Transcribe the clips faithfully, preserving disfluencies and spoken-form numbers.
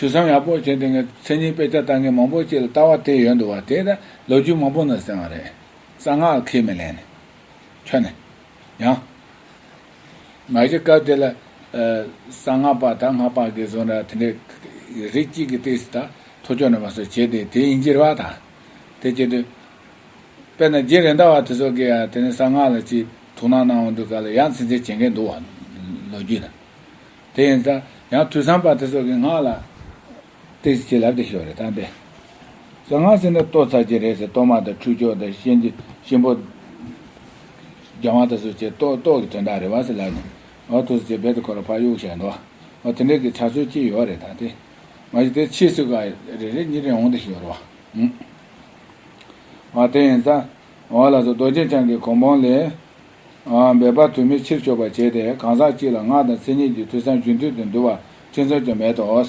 ཐོས་བསམ་ཡག་པོ་བྱས་དེ་ངས་མཚན་ཉིད་དཔེ་ཆ་ལྟ་མཁན་མང་པོ་ཅིག་ལ་ལྟ་བ་དེ་ཡོད་འདུག་བ། དེ་ད་ལོ་རྒྱུས་མང་པོ་ནས་གསན་བ་རེད། གསང་སྔགས་ཁས་མི་ལེན་ནས། ཁྱོད་ནས་ཡང་། མ་གཞི་སྐབས་དེ་ལ་ཨ་གསང་སྔགས་པ་དང་སྔགས་པ་གི་བཟོ་འདྲ་དེ་འདྲའི་རིགས་གཅིག་གི་ལྟས་སུ་ད་ཐོ་ཅོག་ནས་མ་སོ་བྱས་ཏེ་དེ་ཡིན་གྱི་རེད་བ། ད་དེ་བྱེད་དུས་དཔེར་ན་རྗེ་རེད་མདའ་བ་དེ་ཚོ་གིས་ཡང་དེ་ནས་གསང་སྔགས་ལ་ཅིག་དོ་སྣང་གནང་འོང་དུས་ག་ལ་ཡང་ཚིག་མཛོད་བྱེད་མཁན་འདུག་བ། ལོ་རྒྱུས་ལ། དེ་ཡིན་ཙང་ཡང་ཐོས་བསམ་པ་དེ་ཚོ་གིས་སྔགས་ལ་ཏོག་ཙམ་ཅིག་ལབ་བསྡད་ཤོག་རེད། ད་འདི་གསང་སྔགས་ཟེར་ན་ལྟོ་ཚ་གྱི་རེད་ཟེར། གཏོར་མ་དང་ཁྲུས་ཆོག་དང་གཤིན་རྗེ་གཤིན་པོ་རྒྱག་མ་དེ་ཚོ་བྱས་ལྟོ་ལྟོ་གི་དོན་དག་རེད་བ་ཟེར་ལབ་ནས། འོ་དེ་ཚོ་བྱས་རྦད་དེ་ཁོ་ར་ཕར་གཡུག་བཞག་འདུག་འོ་དེ་འདྲའི་གི་ཆགས་ཚུལ་ཅིག་ཡོད་རེད། ད་དེ་མ་གཞི་དེ་ཕྱིས་སུ་ག་རེ་རེ་གཉིས་རེ་འོང་བསྡད་ཤོག་རེད་བ། ཨུ། ཨ་དེ་ཡིན་ཙང་། འོ་ལགས་སོ། རྡོ་རྗེ་འཆང་གི་གོ་འཕང་ལས། ཨ་འབད་པ་དུ་མས་ཕྱིར་ཕྱོགས་པར་བྱས་ཏེ་གང་ཟག་གཅིག་ལ་སྔགས་དང་མཚན་ཉིད་ཀྱི་ཐོས་བསམ་རྒྱུན་མཐུད་དུ་འདུ་བ་ཕྱིན་ཚོད་ཀྱང་མེད་དོ།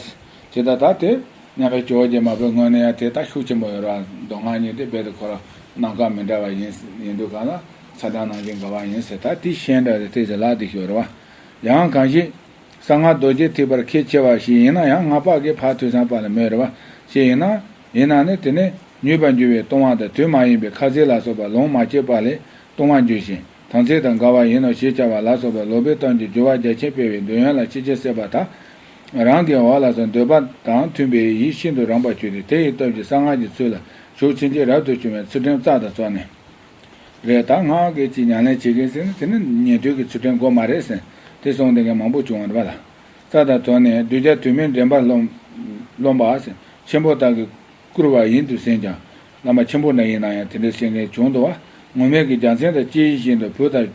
ཇི་ལྟར་ད་དེ་མཉམ་པའི་ཇོ་བོ་རྗེ་མ་བོའི་ངོས་ནས་ཡང་དེ་ལྟ་ཤུགས་ཆེན་པོ་ཡོད་ར། མདོ་སྔགས་གཉིས་དེ་རྦད་དེ་ཁོ་ར་ནམ་མཁའ་མི་འདྲ་བ་ཡིན་ཡིན་དུས་གང་ལ་ཚ་གྲང་ནང་བཞིན་འགལ་བ་ཡིན་ཟེར། ད་དེ་ཤེས་འདྲ་རེ་ཐེ་ཚེ་ལག་དེ་ཤོར་བ། ཡང་གང་ཞིག་གསང་སྔགས་རྡོ་རྗེ་ཐེག་པར་ཁས་འཆེ་བ་ཞིག་ཡིན་ན་ཡང་སྔགས་པ་གི་ཕར་ཐོས་བསམ་པ་ལ་མོས་རེ་བ་ཞིག་ཡིན་ན། ཡིན་ན་ནི་དེ་ནི་མྱོས་པར་འགྱུར་བའི་ལྟུང་བ་དང་དུས་མ་ཡིན་པའི་ཁ་ཟས་ལ་སོགས་པ་ལོངས་མ་སྤྱད་པ་ལས་ལྟུང་བར་འགྱུར་ཞིང་དམ་ཚིག་དང་འགལ་བ་ཡིན་ནོ་ཞེས་བྱ་བ་ལ་སོགས་པ་ལོག་པའི་གཏམ་གྱིས་སྦྱོར་བ་རྒྱ་ཆེན་སྤེལ་བའི་འདོད་ཡོན་ལ་ཕྱིན་ཆད་སྲེད་པ་དག་རང་གི་འོག་ལ་སོགས་འདོད་པ་དང་མཐུན་པའི་ཡིད་ཤིན་ཏུ་རངས་པར་གྱུར་ཏེ་དེ་ཡི་སྟོབས་ཀྱིས་གསང་སྔགས་ཀྱི་ཚུལ་ལ་ཞུགས་ཕྱིན་ཆད་རབ་ཏུ་བྱུང་བའི་ཚུལ་ཁྲིམས་རྩ་དང་ཚོགས་ནས། རེད། ད་སྔགས་ཀྱི་ཅིག་ཉམས་ལེན་བྱེད་མཁན་ཟེར་ན་དེ་ནི་ཉན་ཐོས་ཀྱི་ཚུལ་ཁྲིམས་དགོས་མ་རེད་ཟེར་དེ་གསུངས་བསྡད་མཁན་མང་པོ་བྱུང་བ་རེད་པ་ལ། རྩ་དང་ཚོགས་ནས་གདུལ་བྱ་དུས་མིན་འདྲེན་པར་རློམ་རློམ་པ་ཟེར། ཆེན་པོ་དག་གིས་བཀུར་བ་ཡིན་དུ་ཟིན་ཀྱང་། བླ་མ་ཆེན་པོ་འདྲ་ཡིན་ན་ཡང་དེ་འདྲ་བྱེད་མཁན་བྱུང་འདུག་བ། ངོ་མས་ཀྱི་རྒྱལ་མཚན་དང་སྐྱེས་ཡུལ་བཞིན་དུ་བུ་དང་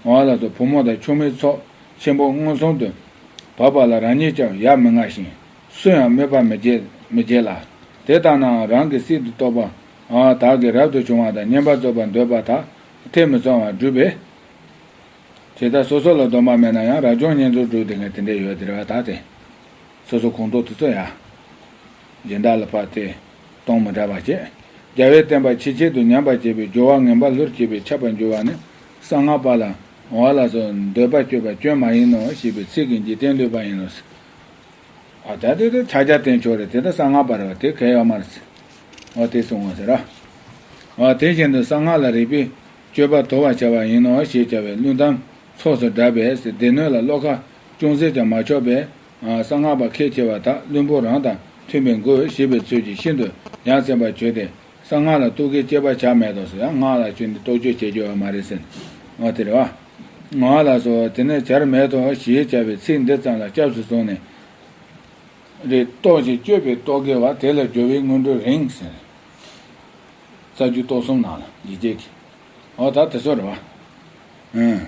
འོ་ལ་སོགས་བུ་མོ་དང་ཆུང་མའི་ཚོགས་ཆེན་པོ་མངོན་སུམ་དུ་བབས་པ་ལ་རང་ཉིད་ཀྱང་ཡ་མི་ང་ཞིང་སུ་ཡང་སྨོད་པ་མི་བྱེད་མི་བྱེད་ལ། དེ་ལྟ་ནའང་རང་གི་སྲིད་དུ་གཏོགས་པ་དག་གིས་རབ་ཏུ་བྱུང་བ་དང་བསྙེན་པར་རྫོགས་པར་འདོད་པ་དག་ཐེ་མི་ཚོམ་པར་བསྒྲུབས་པས། དེ་ལྟར་སོ་སོ་ལ་སྡོམ་པ་མེད་ན་ཡང་རབ་བྱུང་བསྙེན་རྫོགས་སྒྲུབ་དེ་ངས་དེ་འདྲས་ཡོད་དེ་རེད་བ། ད་དེ་སོ་སོ་ཁོང་ཁྲོ་དེ་ཚོ་ཡ། སྦྱིན་བདག་ལ་ཕར་དེ་གཏོང་མི་འདྲ་བ་བྱེད། རྒྱལ་བའི་བསྟན་པ་ཆེས་ཆེར་དུ་ཉམས་པར་བྱེད་པའི་སྦྱོར་བ་ངན་པ་ལྷུར་བྱེད་པས་ཁྱབ་པར་འགྱུར་བ་ནི་གསང་སྔགས་པ་ལ་འོ་ལ་སོགས་འདོད་པ་སྤྱོད་པ་སྐྱོན་མ་ཡིན་ནོ་ཞེས་པའི་ཚིག་གིས་འཇིག་རྟེན་བསླུས་པ་ཡིན་ནོ། ཨ་ད་དེ་དེ་ཕྱག་རྒྱ་བསྟན་ཆོག་རེད། དེ་ད་གསང་སྔགས་པ་རེད་བ། དེ་གལ་ཡོད་མ་རེད། ཨོ་དེ་གསུང་བ་ཟེར་ར། ཨོ་དེ་བཞིན་དུ་གསང་སྔགས་ལ་རིགས་པས་དཔྱོད་པ་དོར་བར་བྱ་བ་ཡིན་ནོ་ཞེས་བྱ་བའི་བླུན་གཏམ་ཚོགས་སུ་བསྒྲགས་པས་སྡེ་སྣོད་ལ་བློ་ཁ་ཅུང་ཟད་ཀྱང་མ་ཆོག་པས། ཨ་གསང་སྔགས་པ་ཁས་འཆེ་བ་དག་བླུན་པོ་རང་དང་མཐུན་པའི་མགོ་ཞེས་པའི་ཚུལ་གྱིས་ཤིན་ཏུ་ཡ་མཚན་པར་གྱུར་ཏེ། གསང་སྔགས་ལ་གཏུག་གེ་དཔྱད་པ་བྱར་མེད་དོ་ཟེར། ཡང་སྔགས་ལ་ཁྱོད་འདི་རྟོག་དཔྱོད་བྱེད་རྒྱུ་ཡོད་མ་རེད་ཟེར། ཨོ་དེ་རེད་བ། ང་ལ་སོགས་དེ་ནས་བྱར་མེད་དོ་ཞེས་བྱ་བའི་ཚིག་འདི་ཙམ་ལ་སྐྱབས་སུ་སོང་ནས། རེ་ལྟོགས་ཤིང་སྐྱོ་བའི་རྟོག་གེ་བ་དེ་ལ་སྦྱོར་བའི་སྔོན་འགྲོ་རིང་ཟེར། རྩ་རྒྱུད་རྟོགས་གསུམ་ནང་ལ་ཡིག་བརྒྱད་ཀྱི། འོ་ད་དེ་ཚོ་རེད་བ། ཨང་།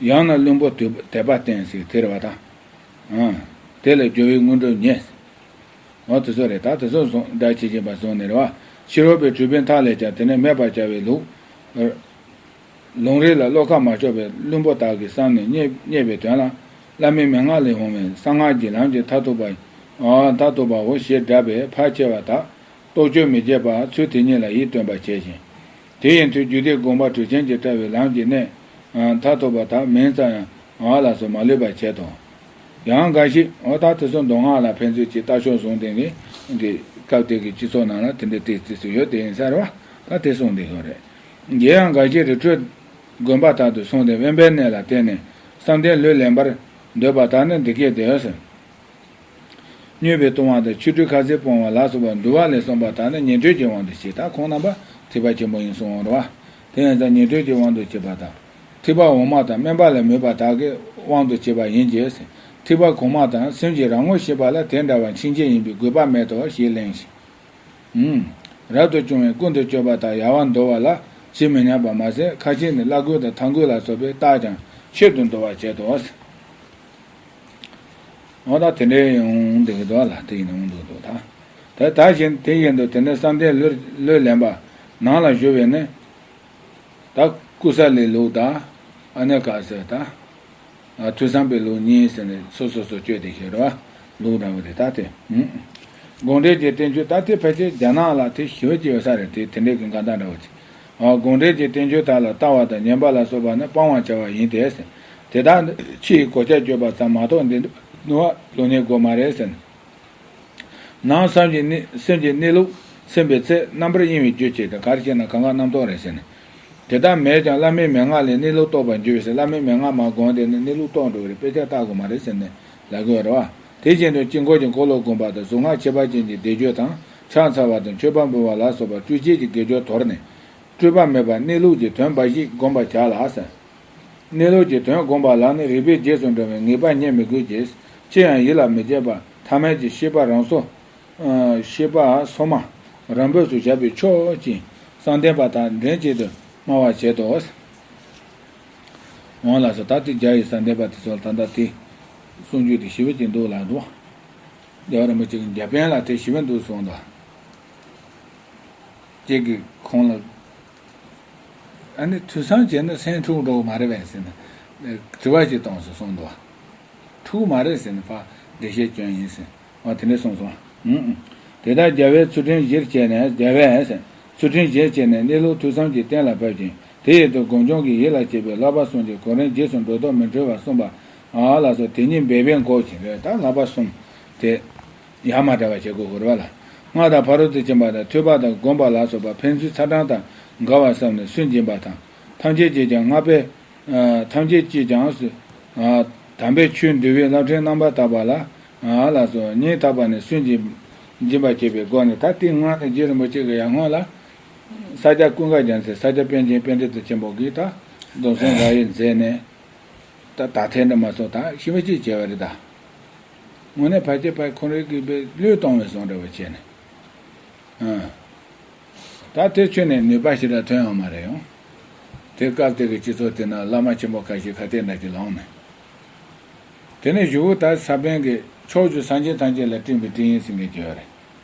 ཡང་ན་བླུན་པོ་དད་པ་བསྟེན་ཟེར་དེ་རེད་བ་ད། ཨང་། དེ་ལ་སྦྱོར་བའི་སྔོན་འགྲོ་ཉེ། འོ་དེ་ཚོ་རེད། ད་དེ་ཚོ་བཟུང་སྒྲ་ཇི་བཞིན་པ་བཟུང་ནས་རེད་བ། ཕྱི་རོལ་པའི་གྲུབ་པའི་མཐའ་ལས་ཀྱང་དེ་ནས་སྨད་པར་བྱ་བའི་ལུགས། ལུང་རིགས་ལ་བློ་ཁ་མ་ཕྱོགས་པའི་བླུན་པོ་དག་གིས་བསམ་ནས་རྙེད་རྙེད་པའི་དོན་ལ། བླ་མའི་མན་ངག་ལས་འོང་བའི་གསང་སྔགས་ཀྱི་ལམ་གྱི་མཐར་ཐུག་པ། མཐར་ཐུག་པའོ་ཞེས་བསྒྲགས་པས་ཕལ་ཆེ་བ་དག་རྟོག་དཔྱོད་མི་བྱེད་པར་ཚུལ་དེ་ཉིད་ལ་ཡིད་རྟོན་པར་བྱས་ཤིང་། དེ་ཡི་མཐུས་རྒྱུད་སྡེ་དགོངས་པ་གྲུབ་ཆེན་གྱིས་བཀྲལ་བའི་ལམ་གྱི་གནད་མཐར་ཐུག་པ་དག་མིང་ཙམ་ཡང་ལ་སོགས་མ་ལུས་པར་བྱེད་དོ། ཡང་འགའ་ཞིག་འོ་ད་དེ་ཚོ་མདོ་སྔགས་ལ་ཕན་ཚུན་གྱི་ལྟ་ཕྱོགས་བཟུང་སྟེ་ནི་འདི་སྐབས་དེ་གི་སྤྱི་ཚོགས་ནང་ལ་དེ་འདྲའི་ཏོག་ཙམ་ཡོད་དེ་ཡིན་ས་རེད་བ། ད་དེ་གསུངས་བསྡད་ཡོད་རེད། དེ་ཡང་འགའ་ཞིག་རི་ཁྲོད་དགོན་པ་དག་ཏུ་སོང་སྟེ་དབེན་པའི་གནས་ལ་བརྟེན་ནས་བསམ་གཏན་ལུས་ལེན་པར་འདོད་པ་དག་ནི་འདི་སྐད་དེ་ཟེར། མྱོས་པའི་ལྟུང་བ་དང་ཆོ་འཕྲུལ་ཁ་ཟས་སྤོང་བ་ལ་སོགས་པ་འདུལ་བ་ལས་གསུངས་པ་དག་ནི་ཉན་ཐོས་ཀྱི་དབང་དུ་བྱས། ད་ཁོང་རྣམ་པ་ཐེག་པ་ཆེན་པོ་ཡིན་གསུངས་པ་རེད་བ། དེ་ཡང་ད་ཉན་ཐོས་ཀྱི་དབང་དུ་བྱས་པ་དང་། ཐེག་པ་འོག་མ་དང་སྨོན་པ་ལ་མོས་པ་དག་གི་དབང་དུ་བྱས་པ་ཡིན་གྱི། ཐེག་པ་གོང་མ་དང་སེམས་ཀྱི་རང་ངོ་ཤེས་པ་ལ་དེ་འདྲ་བ་འཆིང་བྱེད་ཡིན་པས་དགོས་པ་མེད་དོ་ཞེས་གླེང་ཞིང་། ཨུམ། རབ་ཏུ་བྱུང་བའི་ཀུན་ཏུ་སྤྱོད་པ་དག་ཡལ་བར་འདོར་བ་ལ་ཇི་མི་སྙམ་པ་མ་ཟད། ཁ་ཅིག་ནི་བླ་གོས་དང་ཐང་གོས་ལ་སོགས་པས་བཏགས་ཀྱང་ཆེད་དུ་འདོར་བར་བྱེད་དོ། འོ་ད་དེ་འདྲའི་ཡོང་འདུག་གི་འདུག་ལ་དེ་ཡིན་ན་འོང་འདུག་འདུག་ད། དེ་ད་བཞིན་དེ་བཞིན་དུ་དེ་ནས་བསམ་གཏན་ལུས་ལུས་ལེན་པ་ནང་ལ་ཞུགས་པས་ནི། ད་ཀུ་ས་ལི་ལུགས་དང་ཨ་ནེ་ཀ་ཟེར་ད། ཐོས་བསམ་པའི་ལུགས་གཉིས་ཟེར་ནས་སོ་སོ་སོ་བཅོས་ཏེ་ཞེས་ར་ལུགས་འདྲ་བོ་རེད་ད་དེ། དགོངས་འགྲེལ་གྱི་བསྟན་བཅོས་ད་དེ་ཕལ་ཆེར་རྒྱ་ནག་ལ་དེ་ཞེ་པོ་ཅིག་ཡོད་ས་རེད་དེ་དེ་འདྲའི་གི་འགལ་ཟླ་འདྲ་བོ་ཅིག་དགོངས་འགྲེལ་གྱི་བསྟན་བཅོས་དག་ལ་ལྟ་བ་དང་ཉན་པ་ལ་སོགས་པ་ནི་སྤང་བར་བྱ་བ་ཡིན་ཏེ། དེ་དག་ཕྱི་ཡི་གོ་ཆ་གཅོད་པ་ཙམ་མ་གཏོགས་འདི་ནུས་པ་སློབ་གཉེར་དགོས་མ་རེད་ཟེར། ནང་བསམ་གྱི་གནས་སེམས་ཀྱི་གནས་ལུགས་སེམས་པའི་ཚེ། རྣམ་པར་གཡེང་བའི་རྒྱུ་བྱེད་དེ། ག་རེ་བྱས་ན་གང་ག་རྣམ་རྟོག་རེད་ཟེར་ནས། དེ་ལྟར་མེད་ཀྱང་བླ་མའི་མན་ངག་ལས་གནས་ལུགས་རྟོགས་པར་འགྱུར་ཟེར། བླ་མའི་མན་ངག་མར་བསྒོམས་དེ་ནི་གནས་ལུགས་རྟོགས་འགྲོ་གི་རེད། དཔེ་ཆ་ལྟ་དགོས་མ་རེད་ཟེར་ནས་ལབ་དགོས་རེད་བ། དེ་བཞིན་དུ་དཀྱིལ་འཁོར་གྱི་འཁོར་ལོ་བསྒོམ་པ་དང་གཟུངས་སྔགས་ཁྱད་པར་ཅན་གྱི་བཟླས་བརྗོད་དང་ཕྱག་འཚལ་བ་དང་མཆོད་པ་འབུལ་བ་ལ་སོགས་པ་སྤྲོས་བཅས་ཀྱི་དགེ་སྦྱོར་དོར་ནས། སྤྲོས་པ་མེད་པར་གནས་ལུགས་ཀྱི་དོན་འབའ་ཞིག་བསྒོམ་པར་བྱ་ལ་ཟེར། གནས་ལུགས་ཀྱི་དོན་བསྒོམ་པ་ལ་ནི་རིག་པའི་རྗེས་སུ་འགྲོ་བའི་ངེས་པ་རྙེད་མི་དགོས་ཀྱི། ཅི་ཡང་ཡིད་ལ་མི་བྱེད་པར་ཐ་མལ་གྱི་ཤེས་པ་རང་སོ། ཨ། ཤེས་པ་སོ་མ་རང་འབོད་སུ་བཞག་པའི་ཕྱོགས་ཀྱི་བསམ་གཏན་པ་དག་འདྲེན་བྱེད་དུ་སྨྲ་བར་བྱེད་དོ། འོང་ལགས་སོ། ད་དེ་རྒྱ་ཡི་བསམ་གཏན་པ་དེ་ཚོ་ལ་ད་ལྟ་དེ་གསུང་རྒྱུ་དེ་ཞིབ་པོ་ཅིག་འདུག་ལབ་འདུག་རྒྱལ་བ་རིན་པོ་ཆེ་གི་འཇར་པན་ལ་དེ་ཞིབ་པོ་འདུག་གསུངས་འདུག་ཅིག་གིས་ཁོང་ལ། ཨ་ནི་ཐོས་བསམ་བྱས་ན་སེམས་འཁྲུག་འགྲོ་གི་མ་རེད་པས་ཟེར་ནས་དྲི་བ་ཞིག་བཏང་སོང་གསུངས་འདུག་འཁྲུག་མ་རེད་ཟེར་ནས་ཕར་འགྲེལ་བཤད་བསྐྱོན་ཡིན་ཟེར། འོ་དེ་འདྲས་གསུངས་སོང་། ཨུ་ཨུ། དེ་ལྟར་རྒྱལ་བས་ཚུལ་ཁྲིམས་གཞིར་བྱས་ནས། རྒྱལ་བས་ཚུལ་ཁྲིམས་གཞིར་བྱས་ནས་གནས་ལུགས་ཐོས་བསམ་གྱིས་གཏན་ལ་ཕབ་ཅིང་། དེ་ཡི་དོན་སྒོམ་བྱུང་གི་ཡིད་ལ་བྱེད་པའི་བསླབ་པ་གསུམ་གྱི་གོ་རིམ་རྗེས་སུ་འགྲོ་ལྡོག་མི་འཁྲུལ་བར་གསུངས་པ། ཨ་ལགས་སོ། དེ་ཉིད་འབད་པས་འགོག་ཅིང་རེད། ད་བསླབ་པ་གསུམ་དེ། ཡ་མ་བྲལ་བ་བྱེད་དགོས་ཀྱི་རེད་པ་ལགས། སྔགས་དང་ཕ་རོལ་ཏུ་ཕྱིན་པ་དང་ཐོས་པ་དང་སྒོམ་པ་ལ་སོགས་པ་ཕན་ཚུན་ཚ་གྲང་དང་འགལ་བར་བསམས་ནས་སུན་འབྱིན་པ་དང་། ཐམས་ཅད་ཀྱིས་ཀྱང་སྔགས་པས། ཨ། ཐམས་ཅད་ཀྱིས་ཀྱང་། ཨ། དམ་པའི་ཆོས་འདུལ་བའི་བསླབ་ཁྲིམས་རྣམ་པར་དག་པ་ལ། ཨ་ལགས་སོ། སྙིང་ཐག་པ་ནས་སུན་འབྱིན་འབྱིན་པར་བྱེད་པའི་སྒོ་ནས། ད་དེ་སྔོན་ལ་རྗེ་རིན་པོ་ཆེ་གི་ཡར་སྔོན་ལ་ས་སྐྱ་ཀུན་དགའ་རྒྱལ་མཚན། ས་སྐྱ་པཎ་ཆེན་པཎྜི་ཏ་ཆེན་པོ་གིས་ད་སྡོམ་གསུམ་རབ་དབྱེ་མཛད་ནས། ད་དག་ཐེར་འདྲ་མ་སོང་ད་ཞིབ་པོ་ཅིག་བྱས་པ་རེད་ད། དངོས་གནས་ཕལ་ཆེར་ཕར་ཁོང་རང་གིས་བློས་གཏོང་བའི་བཟོ་འདྲ་བ་བྱས་ནས། ཨང་། ད་དེ་ཁྱོན་ནས་ནུས་པ་ཞེ་དྲག་ཐོན་ཡོང་མ་རེད་ཡོང་། དེ་སྐབས་དེ་གི་སྤྱི་ཚོགས་དེ་ན་བླ་མ་ཆེན་པོ་ཁ་ཤས་ག་དེ་འདྲ་ཅིག་ལངས་ནས། དེ་ནས་གཞུག་གུ་ད་ས་པཎ་གྱིས་ཕྱོགས་བཅུའི་སངས་རྒྱས་ཐམས་ཅད་ལ་སྤྲིངས་པའི་སྤྲིངས་ཡིག་ཟེར་མཁན་ཅིག་ཡོད་རེད།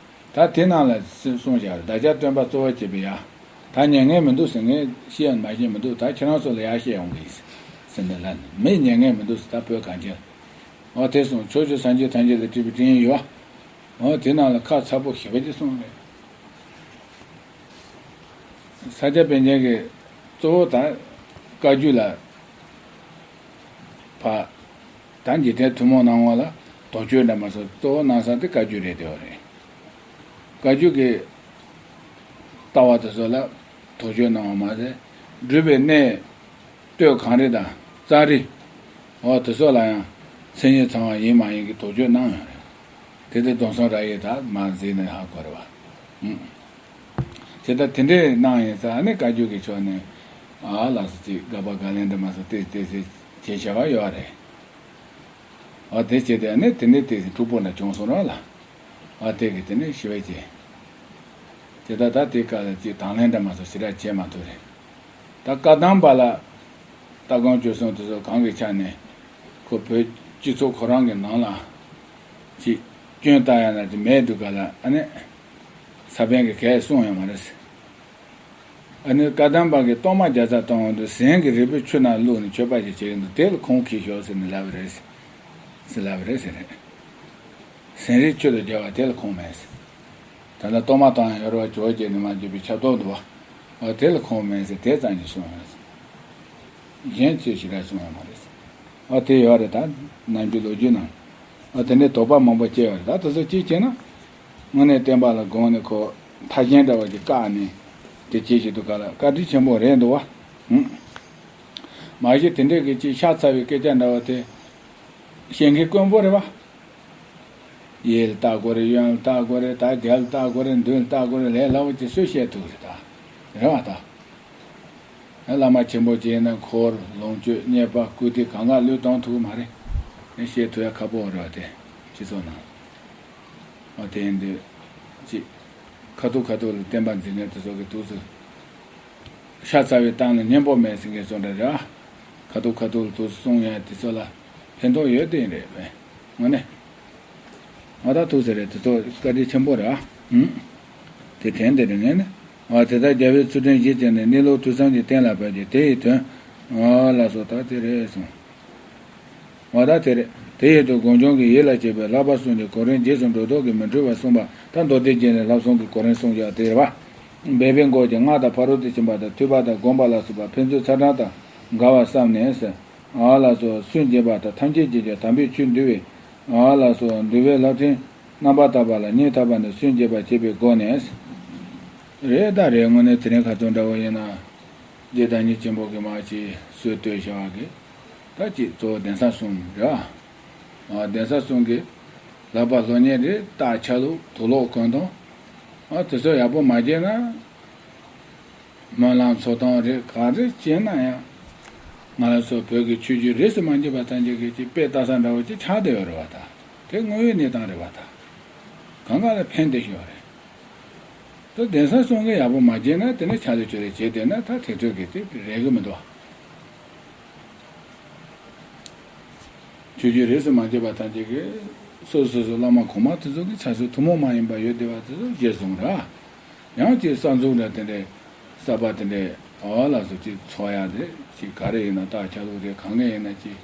ད་དེ་ནང་ལ་གསུངས་བཞག་རེད། བདག་ཅག་སྟོན་པ་གཙོ་བོར་བྱས་པའི་ཡ། ད་ཉན་མཁན་མི་འདུག་ཟེར། ངས་བཤད་ཡང་མ་བཤད་མི་འདུག་ད་ཁྱེད་རང་ཚོ་ལ་ཡར་བཤད་ཡོང་གི་ཡིན་ཟེར་ནས་ལབ་ནས། མི་ཉན་མཁན་མི་འདུག་ཟེར། ད་བོད་གངས་ཅན། འོ་དེ་གསུངས། ཕྱོགས་བཅུའི་སངས་རྒྱས་ཐམས་ཅད་ལ་སྤྲིངས་པའི་སྤྲིངས་ཡིག་ཡོད། འོ་དེ་ནང་ལ་ཁ་ཚ་པོ་ཞེ་པོ་ཅིག་གསུངས་རེད། ས་སྐྱ་པཎ་ཆེན་གྱིས་གཙོ་བོ་ད་བཀའ་བརྒྱུད་ལ་ཕར། ད་འཇིག་རྟེན་ཐུན་མོང་གནང་བ་ལ་དོགས་གཅོད་འདྲ་མ་སོགས་གཙོ་བོ་གནང་ས་དེ་བཀའ་བརྒྱུད་རེད་དེ་བ་རེད། བཀའ་བརྒྱུད་ཀྱི་ལྟ་བ་དེ་ཚོ་ལ་དོགས་གཅོད་གནང་བ་མ་ཟད། སྒྲུབ་པའི་གནས་སྟོད་གངས་རི་དང་རྩ་རི། འོ་དེ་ཚོ་ལ་ཡང་མཚན་ཉིད་ཚང་བ་ཡིན་མ་ཡིན་གྱི་དོགས་གཅོད་གནང་ཡོད་རེད། དེ་དེ་སྡོམ་གསུམ་རབ་དབྱེ་ད་མར་གཟིགས་ནས་ཧ་གོ་རེད་བ། ཨུམ། དེ་ལྟར་དེ་འདྲའི་གནང་ཡིན་ཙང་ནི་བཀའ་བརྒྱུད་ཀྱི་ཕྱོགས་ནས། ཨ་ལགས་སོ། ཅིག་དགག་པ་དགག་ལན་འདྲ་མ་སོགས་ཏོག་ཙམ་ཏོག་ཙམ་བྱས་བྱ་བ་ཡོད་རེད། ཨ་དེ་བྱས་ཏེ་ནི་དེ་འདྲའི་ཏོག་ཙམ་འཁྲུག་པོ་འདྲ་བྱུང་སོང་ར་ལ། ཨ་དེ་གི་དེ་ནི་ཞི་བའི་ཅིག་དེ་ལྟར་ད་དེ་སྐབས་ལ་ཅིག་དང་ལེན་འདྲ་མ་སོགས་ཞེ་དྲག་བྱས་མ་ཐུབ་རེད། ད་བཀའ་གདམས་པ་ལ་ལྟ་སྒོམ་སྤྱོད་གསུམ་དེ་ཚོ་གང་གི་ཆ་ནས་ཁོ་བོད་སྤྱི་ཚོགས་ཁོ་རང་གི་ནང་ལ་ཅིག་སྐྱོན་བཏགས་ཡ་ན་ཅིག་མེད་འདུག་ག་ལ། ཨ་ནི་ས་པཎ་གྱིས་གས་གསུངས་ཡོད་མ་རེད། ཨ་ནི་བཀའ་གདམས་པ་གིས་གཏོར་མ་བརྒྱ་རྩ་གཏོང་འོང་དུས་ཟན་གྱི་རིལ་བུ་ཆུ་ནང་བླུགས་ནས་མཆོད་པ་ཞིག་བྱེད་ཀྱི་འདུག་དེ་ལ་ཁུངས་འཁྱེར་ཤོག་ཟེར་ནས་ལབ་པ་རེད། ཟེར་ལབ་པ་རེད་ཟེར་རེད། ཟན་རིལ་ཆུ་དང་སྦྱར་བ་དེ་ལ་ཁུངས་མེད་ཟེར། ད་ལྟ་གཏོར་མ་གཏོང་ཡང་ཡོད་རེད་བ། ཇོ་བོ་རྗེ་འདི་མ་འཇུག་པའི་ཆབ་ཏོག་འདུག་བ། འོ་དེ་ལ་ཁུངས་མེད་ཟེར་དེ་ཙམ་གྱིས་གསུངས་ཡོད་ཟེར། གཞན་ཅི་ཞིག་ར་གསུངས་ཡོད་མ་རེད་ཟེར། འོ་དེ་ཡོད་རེད། ད་ནམ་རྒྱུན་ལོ་རྒྱུས་ནང་། འོ་དེ་འདྲའི་དོགས་པ་མང་པོ་སྐྱེ་བ་རེད། ད་དེ་ཚོ་གཅིག་བྱས་ན། དངོས་གནས་བསྟན་པ་ལ་དགོངས་ནས་ཁོ་མཐའ་གཞན་འདྲ་བ་ཅིག་བཀག་ནས་དེ་བྱེད་བཞིན་འདུག་ག་ལ། བཀའ་དྲིན་ཆེན་པོ་རེད་འདུག་བ། ཧུམ། མ་གཞི་དེ་འདྲའི་གི་ཅིག་ཤ་ཚ་བའི་སྐད་ཆ་འདྲ་བ་དེ་བཤད་མཁན་དཀོན་པོ་རེད་བ། གཡས་ལ་ལྟ་དགོས་རེད། གཡོན་ལ་ལྟ་དགོས་རེད། ད་རྒྱབ་ལ་ལྟ་དགོས་རེད། མདུན་ལ་ལྟ་དགོས་རེད། ལས་སླ་པོ་ཅིག་སུས་བཤད་ཐུབ་རེད་ད། རེད་བ་ད། བླ་མ་ཆེན་པོ་ཅིག་ཡིན་ན་འཁོར་ལོངས་སྤྱོད་རྙེད་པ་བཀུར་སྟི་གང་ག་བློས་གཏོང་ཐུབ་ཀྱི་མ་རེད། བཤད་ཐུབ་ཡ་ཁག་པོ་རེད་བ་དེ། སྤྱི་ཚོགས་ནང་། འོ་དེ་ཡིན་དུས། ཅིག་ཁ་ཐུག་ཁ་ཐུག་ལ་བསྟན་པ་འཛིན་མཁན་དེ་ཚོ་གི་ཐུགས་སུ། ཤ་ཚ་བའི་གཏམ་ལ་སྙན་པོ་མེད་ཟེར་མཁན་ཚོ་འདྲ་རེད་བ། ཁ་ཐུག་ཁ་ཐུག་ལ་ཐུགས་སུ་གསུང་ཡ་དེ་ཚོ་ལ་ཕན་ཐོགས་ཡོད་དེ་ཡིན་རེད་པས། དངོས་གནས། ང་ད་ཐུགས་ཟེར་རེད། དེ་ཚོ་བཀའ་དྲིན་ཆེན་པོ་རེད་ཨ། ཧུམ། དེ་དྲན་དེ་རེད་ངས་ནི། ཨ་དེ་ལྟར་རྒྱལ་བས་ཚུལ་ཁྲིམས་གཞིར་བྱས་ནས། གནས་ལུགས་ཐོས་བསམ་གྱིས་གཏན་ལ་ཕབ་ཀྱི། དེ་ཡི་དོན། ཨ་ལགས་སོ། ད་དེ་རེད་གསུངས། འོ་ད་དེ་རེད། དེ་ཡི་དོན་སྒོམ་བྱུང་གི་ཡིད་ལ་བྱེད་པའི་བསླབ་པ་གསུམ་གྱི་གོ་རིམ་རྗེས་སུ་འགྲོ་ལྡོག་གིས་མི་འཁྲུལ་བར་གསུངས་པ། ད་མདོ་སྡེ་རྒྱན་ནས་བསླབ་གསུམ་གྱི་གོ་རིམ་གསུངས་ཀྱང་དེ་རེད་བ། འབད་པས་འགོག་ཅིང་སྔགས་དང་ཕ་རོལ་ཏུ་ཕྱིན་པ་དང་ཐོས་པ་དང་སྒོམ་པ་ལ་སོགས་པ་ཕན་ཚུན་ཚ་གྲང་དང་འགལ་བར་བསམས་ནས་ཟེར། ཨ་ལགས་སོ། སུན་འབྱིན་པ་དང་ཐམས་ཅད་ཀྱིས་ཀྱང་དམ་པའི་ཆོས་འདུལ་བའི། ཨ་ལགས་སོ། འདུལ་བའི་བསླབ་ཁྲིམས། རྣམ་པར་དག་པ་ལ་སྙིང་ཐག་པ་ནས་སུན་འབྱིན་པར་བྱེད་པའི་སྒོ་ནས། རེད་ད་རེད། དངོས་གནས་དེ་རིང་ཁ་ཐུག་འདྲ་བོ་ཡིན་ན། རྗེ་བདག་ཉིད་ཆེན་པོ་གིས་མ་ཅིག་སྲོལ་བཏོད་བྱ་བ་གི། ད་ཅིག་གཙོ་བོ་གདན་ས་གསུམ་རེད་བ། ཨ་གདན་ས་གསུམ་གི་ལག་པ་སློབ་གཉེར་རེད། རྟ་ཆ་ལུགས་དུག་ལོག་གོན་སྟངས། ཨ་དེ་ཚོ་ཡག་པོ་མ་བྱས་ན། སྨོན་ལམ་འཚོ་སྟངས་རེད། ག་རེ་བྱས་ན་ཡང་། ང་ལ་སོགས་བོད་ཀྱི་ཆོས་བརྒྱུད་རིས་སུ་མ་ཆད་པ་ཐམས་ཅད་ཀྱི་ཅིག་དཔེ་ལྟ་ས་འདྲ་བོ་ཅིག་ཆགས་བསྡད་ཡོད་རེད་བ་ད། དེ་དངོས་ཡོད་གནས་སྟངས་རེད་བ་ད། གང་ག་ལ་ཕན་བདེ་ཞིག་ཡོད་རེད། ད་གདན་ས་གསུམ་གྱིས་ཡག་པོ་མ་བྱས་ན་དེ་ནས་ཆ་ལས་ཆོ་ལས་བྱས་བསྡད་ན་ད་དེ་འཕྲོས་ཀྱི་དེ་རེད་གི་མི་འདུག་ཆོས་བརྒྱུད་རིས་སུ་མ་ཆད་པ་ཐམས་ཅད་ཀྱིས་སོ་སོ་སོ་སོ་བླ་མ་གོང་མ་དེ་ཚོ་གི་ཕྱག་སྲོལ་ཐུན་མོང་མ་ཡིན་པ་ཡོད་བསྡད་པ་དེ་ཚོ་གཞིར་བཟུང་ར། ཡང་ཅིག་གསར་འཛུགས་འདྲ་དེ་འདྲའི་གསར་པ་དེ་འདྲའི་ཨོ་ལགས་སོ་ཅིག་འཚོགས་ཡ་དེ་ཅིག་ག་རེ་ཡིན་ན་རྟ་ཆ་ལུགས་རེད། གང་ག་ཡིན་ན་ཅིག་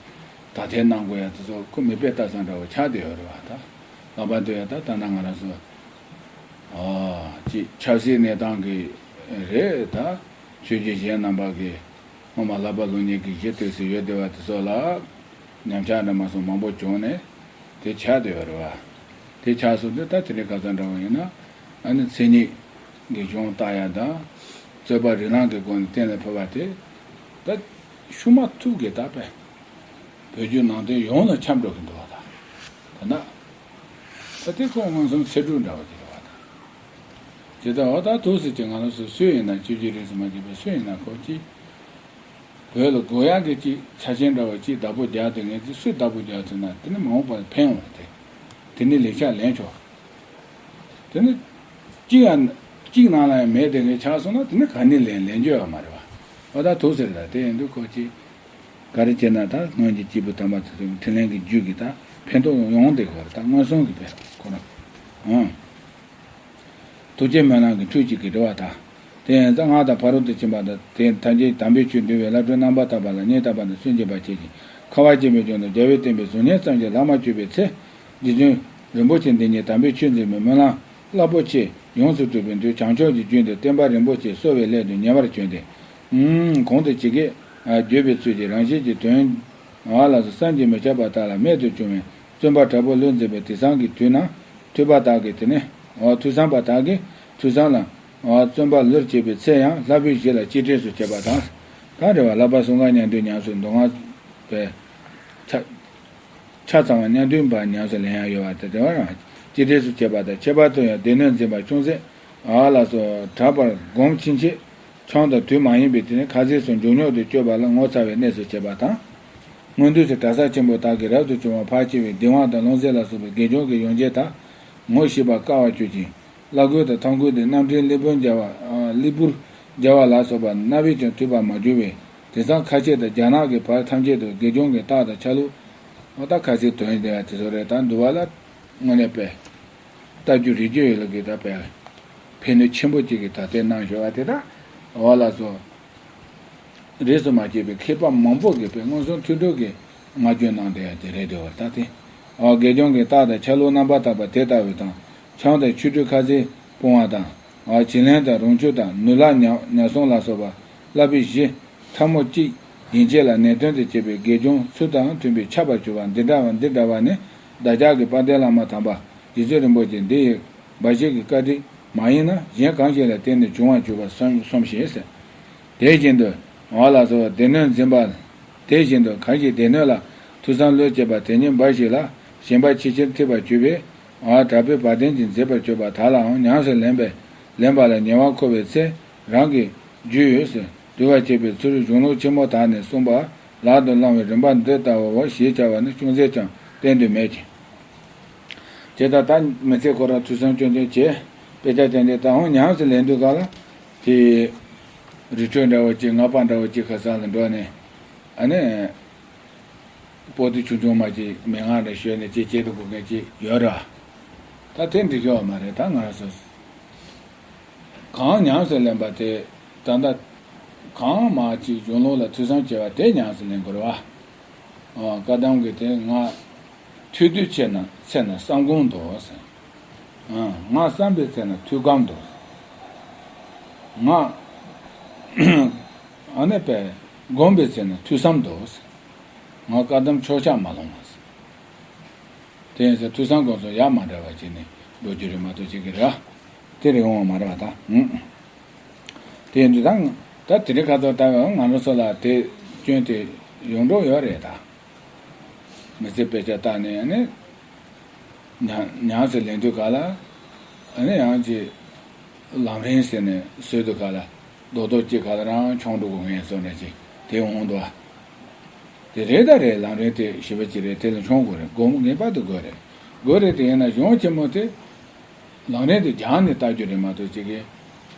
དག་ཐེར་གནང་དགོས་ཡ་དེ་ཚོ་ཁོ་མི་དཔེ་ལྟ་ས་འདྲ་བོ་ཆགས་བསྡད་ཡོད་རེད་བ་ད། ལག་པ་འདོན་ཡ་ད་ད་ལྟ་ང་རང་ཚོ་ཨོ་ཅིག་ཆབ་སྲིད་གནས་སྟངས་ཀྱི་རེད་ད། ཆོས་བརྒྱུད་གཞན་རྣམ་པ་གི་སྔོན་མ་ལག་པ་སློབ་གཉེར་གྱི་གཞི་གཏོད་སྲོལ་ཡོད་བསྡད་པ་དེ་ཚོ་ལ་ཉམས་ཆག་འདྲ་མ་སོང་མང་པོ་བྱུང་ནས་དེ་ཆགས་བསྡད་ཡོད་རེད་བ། དེ་ཆགས་སོང་དུས་ད་དེ་རིང་ཁ་སང་འདྲ་བོ་ཡིན་ན་ཨ་ནི་མཚན་ཉིད་ཀྱི་གཞུང་ལྟ་ཡ་དང་། རྩོད་པ་རིགས་ལམ་གྱི་སྒོ་ནས་གཏན་ལ་ཕབ་པ་དེ་ད་ཤུགས་མ་ཐུག་གི་ད་དཔེ་བོད་བརྒྱུད་ནང་བསྟན་ཡོངས་ལ་ཁྱབ་འགྲོ་གི་འདུག་བ་ད། ད་ན་ད་དེ་ཁོ་མངོན་སུམ་ཚེ་སྒྲུབ་འདྲ་བ་དེ་རེད་བ་ད། ཇི་ལྟར་འོ་ད་དུས་སུ་ཅིག་ང་རང་ཚོ་སུ་ཡིན་ན་ཆོས་བརྒྱུད་རིས་སུ་མ་ཆད་པའི་སུ་ཡིན་ན་ཁོ་ཅིག་བོད་ལ་དགོས་ཡག་གི་ཅིག་ཆ་རྐྱེན་འདྲ་བ་ཅིག་བདག་པོ་རྒྱག་དེ་ངས་ཅིག་སུས་བདག་པོ་རྒྱག་ཐུབ་ན་དེ་ནི་མ་འོངས་པར་ཕན་ཡོང་བ་དེ། དེ་ནི་ལེགས་ཆ་ལེན་ཆོག་དེ་ནི་གཅིག་ཡང་གཅིག་ནང་ལ་ཡང་མེད་དེ་ངས་ཆགས་སོང་ན་དེ་ནི་ག་ནི་ལེན་ལེན་རྒྱུ་ཡོད་མ་རེད་བ། འོ་ད་དུས་སུ་རེད་ད་དེ་ཡིན་དུས་ཁོ་ཅིག་ག་རེ་བྱས་ན་ད་སྔོན་གྱི་སྐྱེས་བུ་དམ་པ་དེ་ཚོ་གི་འཕྲིན་ལས་ཀྱི་རྒྱུད་ཀྱི་ད་ཕན་ཐོགས་ཡོང་བསྡད་ཀྱི་ཡོད་རེད། ད་མངོན་སུམ་གྱི་དཔེ་ཁོ་རང་། ཨང་། ཐུགས་རྗེ་སྨོན་ལམ་གྱི་འཕྲུལ་གཅིག་གིས་རེད་བ་ད། དེ་ཡང་གཙང་ངག་དང་ཕ་རོལ་ཏུ་ཕྱིན་པ་དང་དེ་ཐམས་ཅད་དམ་པའི་ཆོས་འདུལ་བའི་བླ་སྤྲུལ་རྣམ་པར་དག་པ་ལ་སྙིང་ཐག་པ་ནས་སུན་འབྱིན་པར་བྱེད་ཅིང་། ཁ་བ་ཅན་པའི་ལྗོངས་དང་རྒྱལ་བའི་བསྟན་པའི་གཟུགས་བརྙན་ཙམ་ཞིག་ལག་མ་གཅོད་པའི་ཚེ། རྗེ་བཙུན་རིན་པོ་ཆེ་འདི་ཉིད་དམ་པའི་ཆོས་འཛིན་པའི་སྨོན་ལམ་རླབས་པོ་ཆེ་ཡོངས་སུ་གྲུབ་པའི་མཐུས་བྱང་ཕྱོགས་ཀྱི་རྒྱུད་དུ་བསྟན་པ་རིན་པོ་ཆེ་གསོ་བའི་སླད་དུ་ཉེ་བར་བྱོན་ཏེ། གོང་དུ་ཇི་སྐད་བརྗོད་པའི་ཚུལ་གྱིས་རང་བཞིན་གྱི་དོན་ལ་སོགས་བསམ་གྱིས་མི་ཁྱབ་པ་དག་ལ་རྨད་དུ་བྱུང་བའི་བརྩོན་པ་དྲག་པོ་བློས་འཛིན་པའི་དེང་སང་གི་དུས་ན་ཐོས་པ་དག་གིས་དེ་ནི་ཐོས་བསམ་པ་དག་གིས་ཐོས་བསམ་ལ་བརྩོན་པ་བློར་བྱེད་པའི་ཚེ་ཡང་ལྷག་པའི་གཞི་ལ་གཅེས་སྤྲས་སུ་བྱེད་པ་དང་། ད་རེ་བ་བསླབ་པ་གསུམ་ཀ་ཉམས་དུས་ཉམས་སུ་མདོ་སྔགས་པའི་ཆ་ཆ་ཚང་བ་མཉམ་འདུས་པ་ཉམས་སུ་ལེན་ཡག་ཡོད་པ་དེ་དེ་བ་རང་གཅེས་སྤྲས་སུ་བྱེད་པ་དང་ཁྱད་པར་དུ་ཡང་སྡེ་སྣོད་འཛིན་པ་ཅུང་ཟད་ཨ་ལ་སོགས་དྲག་པར་སྒོམ་ཕྱིན་ཆད་འཆམ་དང་དུས་མ་ཡིན་པའི་དེ་ནི་ཁ་ཟས་སུ་མགྱོགས་མྱུར་དུ་སྤྱོད་པ་ལ་ངོ་ཚ་བའི་གནས་སུ་བྱེད་པ་དང་། སྔོན་དུས་སུ་གྲྭ་ས་ཆེན་པོ་དག་གིས་རབ་ཏུ་བྱུང་བ་ཕར་ཕྱིན་པའི་སྡིག་དབང་དང་རླུང་རྫས་ལ་སོགས་པའི་དགེ་སྦྱོང་གི་ཡོན་ཆབ་དག་ངོ་ཤེས་པར་དཀའ་བར་གྱུར་ཅིང་། བླ་གོས་དང་ཐང་གོས་དེ་རྣམ་འདྲེན་གླེགས་བམ་སྦྱར་བ་གླེགས་བུར་སྦྱར་བ་ལ་སོགས་པ་སྣ་བས་ཀྱང་བཏུད་པར་མ་གྱུར་བས། དེང་སང་ཁ་ཆེ་དང་རྒྱ་ནག་གི་བར་ཐམས་ཅད་དུ་དགེ་སྦྱོང་གི་རྟགས་དང་ཆ་ལུགས་འོ་ད་ཁ་ཟས་དོན་དེ་དེ་ཚོ་རེད། ད་འདུལ་བ་ལ་དངོས་གནས་དཔེ་ལྟ་རྒྱུ་རིག་རྒྱུ་ཡོད་ལ་གི་ད་དཔེ་ཕན་ནུས་ཆེན་པོ་གཅིག་གི་ད་ལྟའི་གནང་ཞོར་བ་དེ་ད་འོ་ལ་སོགས། རིས་སུ་མ་ཆད་པའི་མཁས་པ་མང་པོ་གིས་དཔེ་མངོན་སུམ་ཐོས་གྲོལ་གྱི་བསྔགས་བརྗོད་གནང་བསྡད་ཡ་དེ་རེད་དེ་བར་ད་དེ། ཨ་དགེ་སྦྱོང་གི་རྟགས་དང་ཆ་ལུགས་རྣམ་པར་དག་པ་དེ་ལྟ་བུ་དང་། ཆང་དང་ཆུ་འབྲུ་ཁ་ཟས་སྤོང་བ་དང་། ཨ་བྱིན་ལེན་དང་རོགས་མཆོད་དང་ནུ་ལག་ཉ་ཉ་སྲུང་ལ་སོགས་པ་བསླབ་པའི་གཞི། ཐལ་མོ་གཅིག་ཡན་ཆད་ལ་ནན་ཏན་དུ་བྱེད་པའི་དགེ་སྦྱོང་ཚུལ་དང་མཐུན་པའི་ཁྱབ་པར་གྱུར་པ་འདི་འདྲ་བ་འདི་འདྲ་བ་ནི་བདག་ཅག་གི་དཔལ་ལྡན་བླ་མ་དམ་པ་རྗེ་བཙུན་རིན་པོ་ཆེ་འདི་ཡི་འབའ་ཞིག་གི་བཀའ་དྲིན་མ་ཡིན་ན་གཞན་གང་ཞིག་ལ་བརྟེན་ནས་འབྱུང་བར་འགྱུར་བར་བསམ་བསམ་ཞིང་ཟེར། དེ་བཞིན་དུ་འོ་ལགས་སོ་སྡེ་སྣོད་འཛིན་པ། དེ་བཞིན་དུ་གང་ཞིག་སྡེ་སྣོད་ལ་ཐོས་བསམ་བློས་བྱས་པ་དེ་ཉིད་འབའ་ཞིག་ལ་ཞེན་པ་ཆེས་ཆེར་ཐེབས་པར་གྱུར་པས། འོ་དྲག་པོའི་བ་དན་གྱིས་མཛེས་པར་གྱུར་པ་དག་ལའང་ཉམས་སུ་ལེན་པའི་ལེན་པ་ལ་ཉེ་བར་མཁོ་བའི་ཚེ་རང་གི་རྒྱུ་ཡོད་ཟེར་འདུལ་བར་བྱེད་པའི་ཚུལ་གཞུང་ལུགས་ཆེན་མོ་དག་ནས་གསུངས་པ་ལག་ཏུ་བླང་བའི་རིམ་པ་འདི་ལྟ་བུའོ་ཞེས་བྱ་བ་ནི་ཅུང་ཟད་ཀྱང་བསྟན་དུ་མེད་ཅིང་། དེ་ལྟར་ད་མི་ཚེ་ཁོ་རང་ཐོས་བསམ་སྐྱོན་སྐྱོན་བྱས། དཔེ་ཆ་དེ་འདྲའི་ད་འོང་ཉམས་སུ་ལེན་དུས་ག་ལ། དེ་རི་ཁྲོད་འདྲ་བོ་ཅིག་ངག་པ་འདྲ་བོ་ཅིག་ཁ་སང་ལ་འགྲོ་ནས་ཨ་ནི་པོ་ཏི་ཆུང་ཆུང་མ་ཅིག་མན་ངག་འདྲ་ཞོན་ནས་ཅིག་བྱེད་དུ་དགོས་མཁན་ཅིག་ཡོད་ར། ད་དེ་འགྲིག་ཡོད་མ་རེད། ད་ང་རང་ཚོ་གང་ཉམས་སུ་ལེན་པ་དེ་ད་ལྟ་གང་མ་ཅིག་གཞུང་ལུགས་ལ་ཐོས་བསམ་བྱས་པ་དེ་ཉམས་སུ་ལེན་དགོས་རེད་བ། ཨ་བཀའ་གདམས་ཀྱི་དེ་ང་ཐོས་དུས་ཆེ་ན་ཚེ་ན་བསམ་སྒོམ་འདུག་ཟེར། ཨ་ང་བསམ་པའི་ཚེ་ན་ཐོས་སྒོམ་འདུག། ང་ཨ་ནི་པས་སྒོམ་པའི་ཚེ་ན་ཐོས་བསམ་འདུག་ཟེར། ང་བཀའ་གདམས་ཕྱོགས་ཆ་མ་ལོངས་པ་ཟེར། དེ་ཡིན་ཟེར་ཐོས་བསམ་སྒོམ་གསུམ་ཡ་མ་འདྲ་བ་བྱས་ནས་འགྲོ་རྒྱུ་རེད་མ་གཏོགས་ཅིག་གི་རེད། དེ་རེད་འོང་བ་མ་རེད་བ་ད། ཨུ། དེ་ཡིན་དུས་ད་ད་དེ་རིང་ཁ་སང་ལྟ་བའི་ང་རང་ཚོ་ལ་དེ་སྐྱོན་དེ་ཡོང་འགྲོ་ཡོད་རེད་ད། མི་ཚེ་དཔེ་ཆ་ལྟ་ནས་ཨ་ནི་ཉམས་ཉམས་སུ་ལེན་དུས་ག་ལ་ཨ་ནི་ཡང་ཅིག་ལམ་རིམ་ཟེར་ནས་བཟོས་དུས་ག་ལ་རྡོག་རྡོག་གཅིག་ག་ལ་རང་མཆོང་འགྲོ་དགོས་ངེས་བཟོ་འདྲ་ཅིག་དེ་འོང་འདུག་ཨ། དེ་རེད་ད་རེད། ལམ་རིམ་དེ་ཞེ་པོ་ཅིག་རེད། དེ་ལ་མཆོང་དགོས་རེད། སྒོམ་ངེས་པར་དུ་དགོས་རེད། དགོས་རེད་དེ་ཡིན་ན་གཞུང་ཆེན་མོ་དེ། ལམ་རིམ་དེ་སྦྱངས་ནས་ལྟ་རྒྱུ་རེད་མ་གཏོགས་ཅིག་གིས།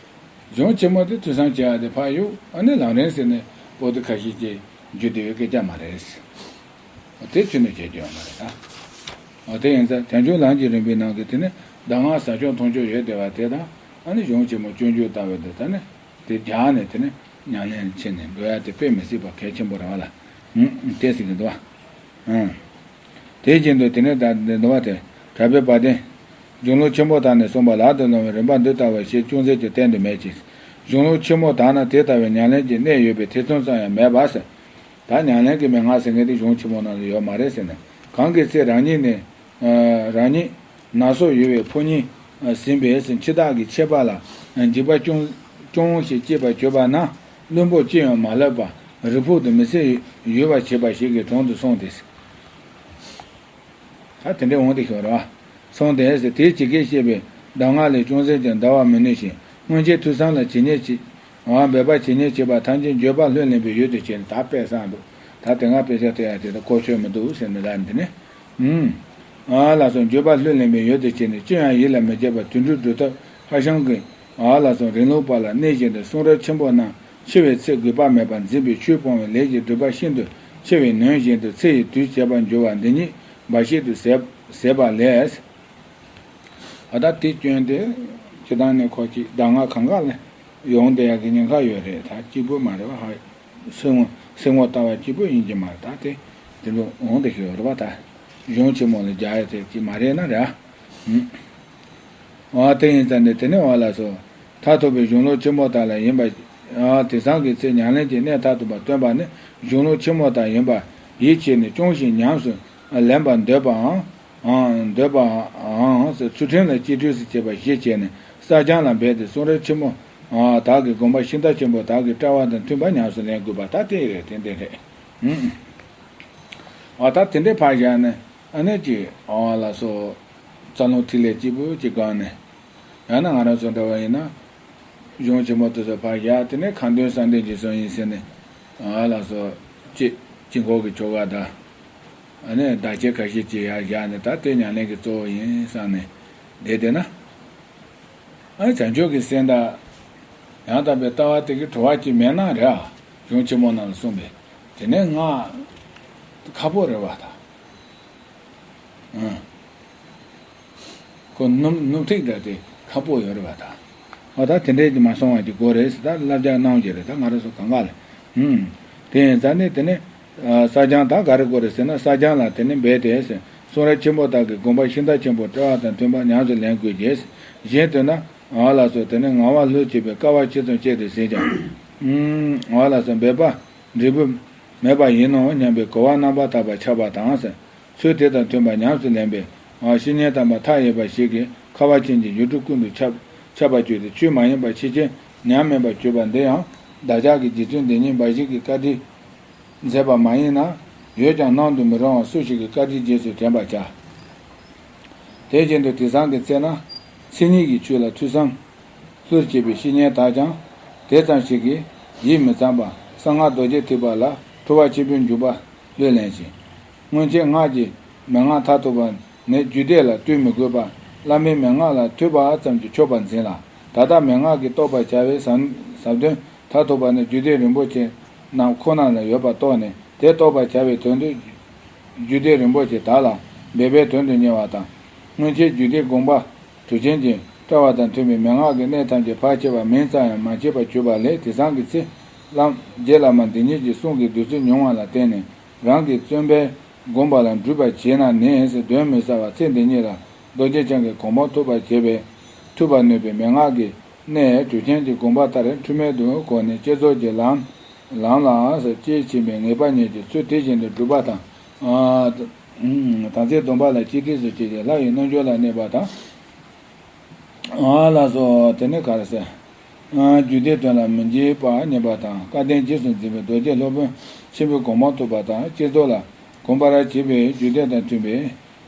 གཞུང་ཆེན་མོ་དེ་ཐོས་བསམ་བྱེད་ཡག་དེ་ཕར་གཡུག་ཨ་ནི་ལམ་རིམ་ཟེར་ནས་པོ་ཏི་ཁ་ཤས་ཀྱིས་རྒྱུ་དེ་བའི་སྐད་ཆ་མ་རེད། དེ་ཚུལ་ནས་བྱེད་རྒྱུ་ཡོད་མ་རེད་ད། འོ་དེ་ཡིན་ཙང་བྱང་ཆུབ་ལམ་གྱི་རིམ་པའི་ནང་གི་དེ་ནི་གདམས་ངག་ཟབ་སྦྱོང་མཐོང་ཆོས་ཡོད་བསྡད་པ་དེ་དང་ཨ་ནི་གཞུང་ཆེན་མོ་སྤྱོད་འཇུག་ལྟ་བུ་དེ་ད་ནི་དེ་སྦྱངས་ནས་དེ་ནི་ཉམས་ལེན་བྱས་ནས་འགྲོ་ཡག་དེ་དཔེ་མི་སྲིད་པ་གལ་ཆེན་པོ་རེད་བ་ལ། ཨུམ་དེ་ཟེར་གྱི་འདུག་བ། ཨུམ། དེ་བཞིན་དུ་དེ་ནས་ད་འདི་འདུལ་བ་དེ་གྲགས་པའི་བ་དན། གཞུང་ལུགས་ཆེན་པོ་དག་ནས་གསུངས་པ་ལག་ཏུ་ལོངས་པའི་རིམ་པ་འདི་ལྟ་བུ་ཞེས་ཅུང་ཟད་ཀྱང་བསྟན་དུ་མེད་ཅིང་། གཞུང་ལུགས་ཆེན་མོ་དག་ན་དེ་ལྟ་བུའི་ཉམས་ལེན་གྱི་གནད་ཡོད་པའི་ཐེ་ཚོམ་ཙམ་ཡང་མེད་པ་ཟེར། ད་ཉམས་ལེན་གྱི་མན་ངག་ཟེར་མཁན་དེ་གཞུང་ཆེན་མོ་ནང་ལ་ཡོད་མ་རེད་ཟེར་ནས། གང་གི་ཚེ་རང་ཉིད་ནི། ཨ་རང་ཉིད་ན་སོ་ཡོད་པའི་ཕོ་ཉ་ཟིན་པས་འཆི་བདག་གི་ཆད་པ་ལ་འཇིགས་པ་ཅུང་ཅུང་ཞིག་སྐྱེས་པར་གྱུར་པ་ན་བླུན་པོ་ཅི་ཡང་མ་ལབ་པར་རི་ཕུག་ཏུ་མི་ཚེ་ཡོལ་བར་བྱེད་པ་ཞིག་གི་དྲུང་དུ་སོང་སྟེ། ད་དེ་འདྲའི་འོང་དེ་ཤོར་བ། སོང་སྟེ་དེས་ཇི་སྐད་བཤད་པའི་གདམས་ངག་ལས་ཅུང་ཟད་ཀྱང་འདའ་བར་མི་ནུས་ཤིང་སྔོན་ཆད་ཐོས་བསམ་ལ་ཇི་སྙེད་ཅིག་འབད་པ་ཇི་སྙེད་བྱས་པ་ཐམས་ཅད་འགྱོད་པ་ལྷུར་ལེན་པའི་ཡུལ་དུ་བྱས་ནས་ད་དཔེ་བསགས་འདུག་ད་དེ་སྔ་དཔེ་ཆ་དེ་ཡང་དེ་ལྟར་གོ་ཆོད་མི་འདུག་ཟེར་ནས་ལབ་འདི་ནི། ཨུམ། ཨ་ལགས་སོ། འགྱོད་པ་ལྷུར་ལེན་པའི་ཡུལ་དུ་བྱས་ནས་ཅི་ཡང་ཡིད་ལ་མི་བྱེད་པར་དུད་འགྲོའི་སྒྲུབ་ཐབས་ཧྭ་ཤང་གི་ཨ་ལགས་སོ་རིང་ལུགས་པ་ལ་གནས་བཞིན་དུ་གསུང་རབ་ཆེན་པོ་རྣམས་འཆི་བའི་ཚེ་དགོས་པ་མེད་པར་འཛིན་པའི་ཆོས་སྤོང་བའི་ལས་ཀྱི་སྒྲིབ་པ་ཤིན་ཏུ་ཆེ་བས་ནམ་བཞིན་དུ་ཚེ་ཡི་དུས་བྱེད་པར་འགྱུར་བ་འདི་ཉིད་འབའ་ཞིག་ཏུ་ཟད་ཟད་པ་ལས། ཨ་ད་དེ་སྐྱོན་དེ་སྤྱིར་བཏང་ནས་ཁོ་ཅིག་གདམས་ངག་གང་ག་ལ་ཡོང་བསྡད་ཡག་གི་ཉེན་ཁ་ཡོད་རེད། ད་གཅིག་པུ་མ་རེད་བ། ཧ་སེམས་ངོ་སེམས་ངོ་ལྟ་བ་གཅིག་པུ་ཡིན་གྱི་མ་རེད། ད་དེ་དེ་འདྲ་འོང་བསྡད་ཀྱི་ཡོད་རེད་བ། ད་གཞུང་ཆེན་མོ་ལ་རྒྱག་ཡ་དེ་ཅིག་མ་རེད་ན་རེད་ཨ། ཨ་དེ་ཡིན་ཙང་ནས་དེ་ནས་འོ་ལགས་སོ། མཐར་ཐུག་པའི་གཞུང་ལུགས་ཆེན་མོ་དག་ལ་ཡིན་པ། ཨ་དེང་སང་གི་ཚེ་ཉམས་ལེན་གྱི་གནད་མཐར་ཐུག་པ་སྟོན་པ་ནི་གཞུང་ལུགས་ཆེན་མོ་དག་ཡིན་པ་ཡིད་ཆེས་ནས་ཅུང་ཞིག་ཉམས་སུ་ལེན་པར་འདོད་པའམ། ཨང་། འདོད་པའང་ཚུལ་ཁྲིམས་ལ་གཅེས་སྤྲས་སུ་བྱེད་པ་ཞིག་བྱས་ནས་བསགས་སྦྱང་ལ་འབད་དེ་གསུང་རབ་ཆེན་མོ་དག་གི་དགོངས་པ་ཤིང་རྟ་ཆེན་པོ་དག་གི་ལྟ་བ་དང་མཐུན་པར་ཉམས་སུ་ལེན་དགོས་པ་ད་དེ་རེད། དེ་འདྲ་རེད། ཨ་ད་དེ་འདྲའི་ཕར་བཞག་ནས་ཨ་ནི་ཅིག་ཨ་ལགས་སོ། རྩ་རླུང་ཐིག་ལེ་གཅིག་པུ་ཅིག་བསྒོམས་ནས། ཡང་ན་ང་རང་ཚོ་འདྲ་བ་ཡིན་ན། གཞུང་ཆེན་མོ་དེ་ཚོ་ཕར་བཞག་དེ་ནས་ཁ་འདོན་གསལ་འདོན་གྱི་སོ་ཡིན་ཟེར་ནས། ཨ་ལགས་སོ། ཅི་དཀྱིལ་འཁོར་གྱི་ཆོ་ག་དང་། ཨ་ནི་བདག་བསྐྱེད་ཁ་ཤས་ཅིག་ཡར་བཞག་ནས་ད་དེ་ཉམས་ལེན་གྱི་གཙོ་བོ་ཡིན་བསམ་ནས་བསྡད་བསྡད་ན། ཨ་ནི་བྱང་ཆུབ་ཀྱི་སེམས་དང་། ཡང་དག་པའི་ལྟ་བ་དེ་གི་བྲོ་བ་ཅིག་མེད་ན་རེད་ཨ། གཞུང་ཆེན་མོ་ནང་ལ་གསུངས་པས། དེ་ནས་ང་ཁག་པོ་རེད་བ་ད། ཨང་། ཁོ་སྣུམ་སྣུམ་ཐིག་འདྲ་དེ་ཁག་པོ་ཡོད་རེད་བ་ད། ཨ་ད་དེ་འདྲས་ཀྱི་མ་སོང་བ་ཀྱི་སྒོ་རེད་ཟེར། ད་བསླབ་བྱ་གནང་རྒྱུ་རེད། ད་ང་རང་ཚོ་གང་ག་ལ། ཨུམ། དེ་ཡིན་ཙང་ནི་དེ་ནི། ཨ་བསགས་སྦྱང་ད་ག་རེ་དགོས་རེད་ཟེར་ན་བསགས་སྦྱང་ལ་དེ་ནི་འབད་དེ་ཟེར། གསུང་རབ་ཆེན་པོ་དག་གི་དགོངས་པ་ཤིང་རྟ་ཆེན་པོ་ལྟ་བ་དང་མཐུན་པར་ཉམས་སུ་ལེན་དགོས་ཀྱི། གཞན་དུ་ན་ཨ་ལགས་སོ་དེ་ནི་ངལ་བ་ལྷུར་བྱེད་པའི་དཀའ་བ་ཆེ་ཙམ་སྤྱད་དེ་ཟིན་ཀྱང་། ཨུམ། ཨ་ལགས་སོ་འབད་པ་འབྲས་བུ་མེད་པ་ཡིན་ནོ་སྙམ་པའི་གོ་བ་རྣམ་པར་དག་པ་ཆགས་པ་དང་ཟེར། ཚུལ་དེ་དང་མཐུན་པར་ཉམས་སུ་ལེན་པའི་བཤེས་གཉེན་དམ་པ་མཐའ་ཡས་པ་ཞིག་གིས་ཁ་བ་ཅན་གྱི་ཡུལ་གྲུ་ཀུན་ཏུ་ཁྱབ་ཁྱབ་པར་གྱུར་ཏེ་ཆོས་མ་ཡིན་པ་ཕྱིན་ཆད་ཉམས་མེད་པར་གྱུར་པ་འདི་ཡང་བདག་ཅག་གི་རྗེ་བཙུན་འདི་ཉིད་འབའ་ཞིག་གིས་བཀའ་དྲིན་མཛད་པ་མ་ཡིན་ན། ཡོད་ཀྱང་གནང་དུ་མི་རུང་བ་སུ་ཞིག་གི་བཀའ་དྲིན་རྗེས་སུ་དྲན་པར་བྱ། དེ་བཞིན་དུ་དེང་སང་གི་ཚེ་ན་མཚན་ཉིད་ཀྱི་ཆོས་ལ་ཐོས་བསམ་ལྷུར་བྱེད་པའི་བཤེས་གཉེན་དག་ཀྱང་དེ་ཙམ་ཞིག་གིས་ཡིད་མི་ཚིམ་པར་གསང་སྔགས་རྡོ་རྗེ་ཐེག་པ་ལ་ཐུབ་པ་ཆེན་པོའི་འཇུག་པ་ལྷུར་ལེན་ཞིང་། སྔོན་ཆད་སྔགས་ཀྱི་མན་ངག་མཐར་ཐུག་པ་ནི་རྒྱུད་སྡེ་ལ་ལྟོས་མི་དགོས་པར་བླ་མའི་མན་ངག་ལ་ཐོས་པ་ཙམ་གྱིས་ཆོག་པར་འཛིན་ལ། ད་ལྟ་མན་ངག་གིས་རྟོགས་པར་བྱ་བའི་ཟབ་ཟབ་དོན་མཐར་ཐུག་པ་ནི་རྒྱུད་སྡེ་རིན་པོ་ཆེ་རྣམས་ཁོ་ན་ལ་ཡོད་པར་རྟོགས་ནས་དེ་རྟོགས་པར་བྱ་བའི་དོན་དུ། རྒྱུད་སྡེ་རིན་པོ་ཆེ་དག་ལ་འབད་པའི་དོན་དུ་གཉེར་བ་དང་། སྔོན་ཆད་རྒྱུད་སྡེ་དགོངས་པ་གྲུབ་ཆེན་གྱི་སྤྲོས་པ་དང་མཐུན་པའི་མན་ངག་གི་གནད་ཐམས་ཅད་ཕར་ཕྱེ་བ་མིང་ཙམ་ཡང་མ་ཕྱེད་པར་གྱུར་པ་ལས་དེང་སང་གི་ཚེ་བླ་རྗེ་བླ་མ་འདི་ཉིད་ཀྱི་གསུང་གི་བདུད་རྩི་མྱོང་བ་ལ་བརྟེན་ནས་རང་གི་བརྩོན་པས་བསྒོམས་པ་ལ་འགྲུབ་པར་བྱས་ན་ནི་གདོན་མི་ཟ་བར་ཚེ་འདི་ཉིད་ལ་རྡོ་རྗེ་འཆང་གི་གོ་འཕང་ཐོབ་པར་བྱེད་པའི་ཐུབ་པ་ནུས་པའི་མན་ངག་གི་གནད་གྲུབ་ཆེན་གྱི་དགོངས་པ་ལྟར་འཁྲུལ་མེད་དུ་གོ་ནས་བསྐྱེད་རྫོགས་ཀྱི་ལམ་ལམ་ལ་སྐྱེས་ཕྱིན་པའི་ངེས་པ་ཉིད་ཀྱི་ཚུལ་དེ་བཞིན་དུ་སྒྲུབ་པ་དང་། དམ་ཚིག་སྡོམ་པ་ལ་གཅེས་སྤྲས་སུ་བྱས་ཏེ་ལྷ་ཡི་རྣལ་འབྱོར་ལ་གནས་པ་དང་། ཨ་ལ་སོགས་དེ་ནི་ག་རེ་ཟེར། རྒྱུད་སྡེའི་དོན་ལ་མི་འཇིགས་པ་བརྙེས་པ་དང་སྐལ་ལྡན་རྗེས་སུ་འཛིན་པའི་རྡོ་རྗེ་སློབ་དཔོན་ཆེན་པོའི་གོ་འཕང་ཐོབ་པ་དང་བསྐྱེད་རྫོགས་ལ་གོམས་པར་བྱེད་པའི་རྒྱུད་སྡེ་དང་མཐུན་པའི་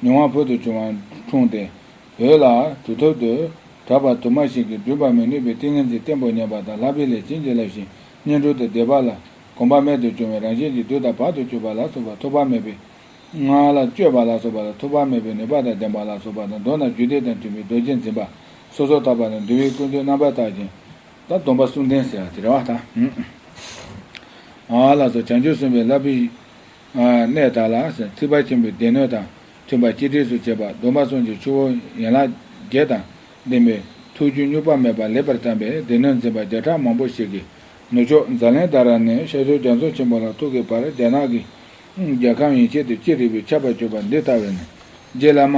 མྱོང་བ་ཕུལ་དུ་བྱུང་བ་འཁྲུངས་ཏེ། བོད་ལ་དུས་ཐོག་ཏུ་གྲགས་པ་དུ་མ་ཞིག་གིས་བསྒྲུན་པར་མི་ནུས་པའི་ཏིང་ངེ་འཛིན་བརྟན་པོ་ཉམས་པ་དང་ལྷག་པའི་ལས་ཅན་གྱི་བསླབ་བྱའི་སྙིང་དྲུང་དུ་བསྡེབས་པ་ལ་གོམས་པ་རྨད་དུ་བྱུང་བའི་རང་བཞིན་གྱིས་དུས་དང་བར་དུ་གྱུར་པ་ལ་སོགས་པ་ཐོགས་པ་མེད་པའི་ངང་ལ་སྤྱོད་པ་ལ་སོགས་པ་ལ་ཐོགས་པ་མེད་པའི་ནུས་པ་དང་ལྡན་པ་ལ་སོགས་པ་དང་མདོར་ན་རྒྱུད་སྡེ་དང་མཐུན་པའི་རྡོ་རྗེ་འཛིན་པ་སོ་སོར་ཐར་པ་དང་འདུལ་བའི་ཀུན་འདུས་རྣམ་པར་དག་ཅིང་། ད་སྡོམ་པ་གསུམ་ལྡན་ཟེར་བ་དེ་རེད་བ་ད། ཨ་ལ་སོགས་བྱང་ཆུབ་སེམས་དཔའི་བསླབ་པའི་གནས་དག་ལ་ཐེག་པ་ཆེན་པོའི་སྡེ་སྣོད་དང་མཐུན་པར་གཅེས་སྤྲས་སུ་བྱེད་པ་སྡོམ་པ་གསུམ་གྱི་ཆུ་བོ་ཡན་ལག་བརྒྱད་དང་ལྡན་པའི་ཐུགས་རྒྱུད་གཉུག་མ་མེད་པར་ལེགས་པར་བརྟན་པའི་སྡེ་སྣོད་འཛིན་པ་བརྒྱ་ཕྲག་མང་པོ་ཞིག་གིས་ནུབ་ཕྱོགས་ཛཱ་ལན་དྷ་ར་ནས་ཤར་ཕྱོགས་རྒྱ་མཚོ་ཆེན་པོ་ལ་ཐུག་གི་བར་རྒྱ་ནག་གི་རྒྱལ་ཁམས་ཡན་ཆད་དུ་ཅི་རིགས་པའི་ཁྱབ་པར་གྱུར་པ་འདི་ལྟ་བས་ནི་རྗེ་བླ་མ་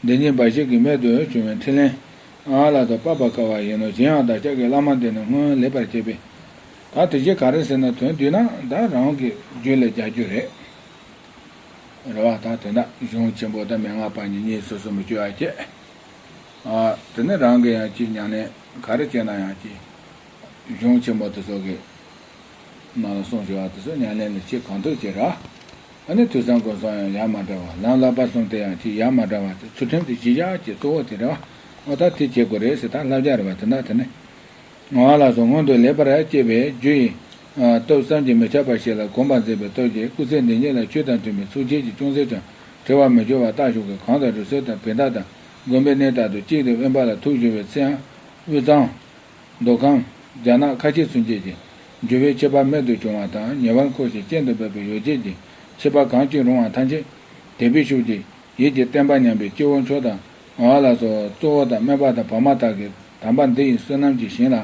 འདི་ཉིད་འབའ་ཞིག་གི་རྨད་དུ་བྱུང་བའི་ཕྲིན་ལས་ཨ་ལ་དང་འཕགས་པ་དཀའ་བ་ཡིན་ནོ། གཞན་ཡང་བདག་ཅག་གི་བླ་མ་འདི་ནི་སྔོན་ལེགས་པར་བྱས་པས། ད་དེ་རྗེས་ག་རེ་ཟེར་ན་དོན་བསྡུས་ན་ད་རང་གི་རྒྱུད་ལ་རྒྱག་རྒྱུ་རེད། རེད་བ། ད་དེ་འདྲ་གཞུང་ཆེན་པོ་དང་མན་ངག་པ་ཉིད་གཉིས་སོ་སོ་མི་བཅོས་ཨ་ཅེ། ཨ་དེ་ནི་རང་གི་ཡང་ཅི་ཉམས་ལེན་ག་རེ་བྱས་ན་ཡང་ཅི། གཞུང་ཆེན་པོ་དེ་ཚོ་གི་ནང་ལ་གསུངས་བཞག་པ་དེ་ཚོ་ཉམས་ལེན་ལ་བྱེད་གང་ཐུབ་བྱེད་ར། ཨ་ནི་ཐོས་བསམ་སྒོམ་གསུམ་ཡང་ཡ་མ་བྲལ་བ། ལམ་བསླབ་པ་གསུམ་དེ་ཡང་ཅི་ཡ་མ་བྲལ་བ་དེ་ཚུལ་ཁྲིམས་དེ་གཞི་བཞག་ཅེས་གཙོ་བོ་དེ་རེད་བ། ཨོ་ད་དེ་བྱེད་དགོས་རེད་ཟེར། ད་བསླབ་བྱ་རེད་བ། དེ་འདྲ་དེ་ནི། ང་ལ་སོགས་སྔོན་དུ་ལེགས་པར་སྐྱེས་པའི་རྒྱུ་ཡི་སྟོབས་བསམ་གྱིས་མི་ཁྱབ་པ་ཞིག་ལ་གོམས་པར་མཛད་པའི་སྟོབས་ཀྱིས་སྐུ་ཚེ་འདི་ཉིད་ལ་ཆོས་དང་མཐུན་པའི་ཚོགས་ཆེན་གྱིས་ཅུང་ཟད་ཀྱང་བྲི་བར་མི་འགྱུར་བ་རྟགས་ཤོག་གི་གང་དང་རི་སུལ་དང་བེ་ཏ་དང་དགོན་པའི་གནས་དག་ཏུ་གཅིག་ཏུ་དབེན་པ་ལ་ཐུགས་བཞུགས་པའི་ཚེའང་དབུས་གཙང་། མདོ་ཁམས། རྒྱ་ནག་ཁ་ཆེ་ཚུན་ཆད་ཀྱི་འགྱུར་བའི་ཁྱད་པར་རྨད་དུ་བྱུང་བ་དང་ཉེ་བར་མཁོ་ཞིང་སྐྱེན་དུ་འབབ་པའི་ཡོ་བྱད་ཀྱི་ཁྱད་པར་གང་ཅི་རུང་བ་ཐམས་ཅད་དད་པའི་ཤུགས་ཀྱིས་ཡིད་ཀྱི་བརྟན་པ་ཉམས་པའི་སྐྱེ་བོ་མཆོག་དང་ཨ་ལ་སོགས་གཙོ་བོ་དང་སྨད་པ་དང་བར་མ་དག་གིས་དམ་པ་འདི་ཡི་བསོད་ནམས་ཀྱི་ཞིང་ལ་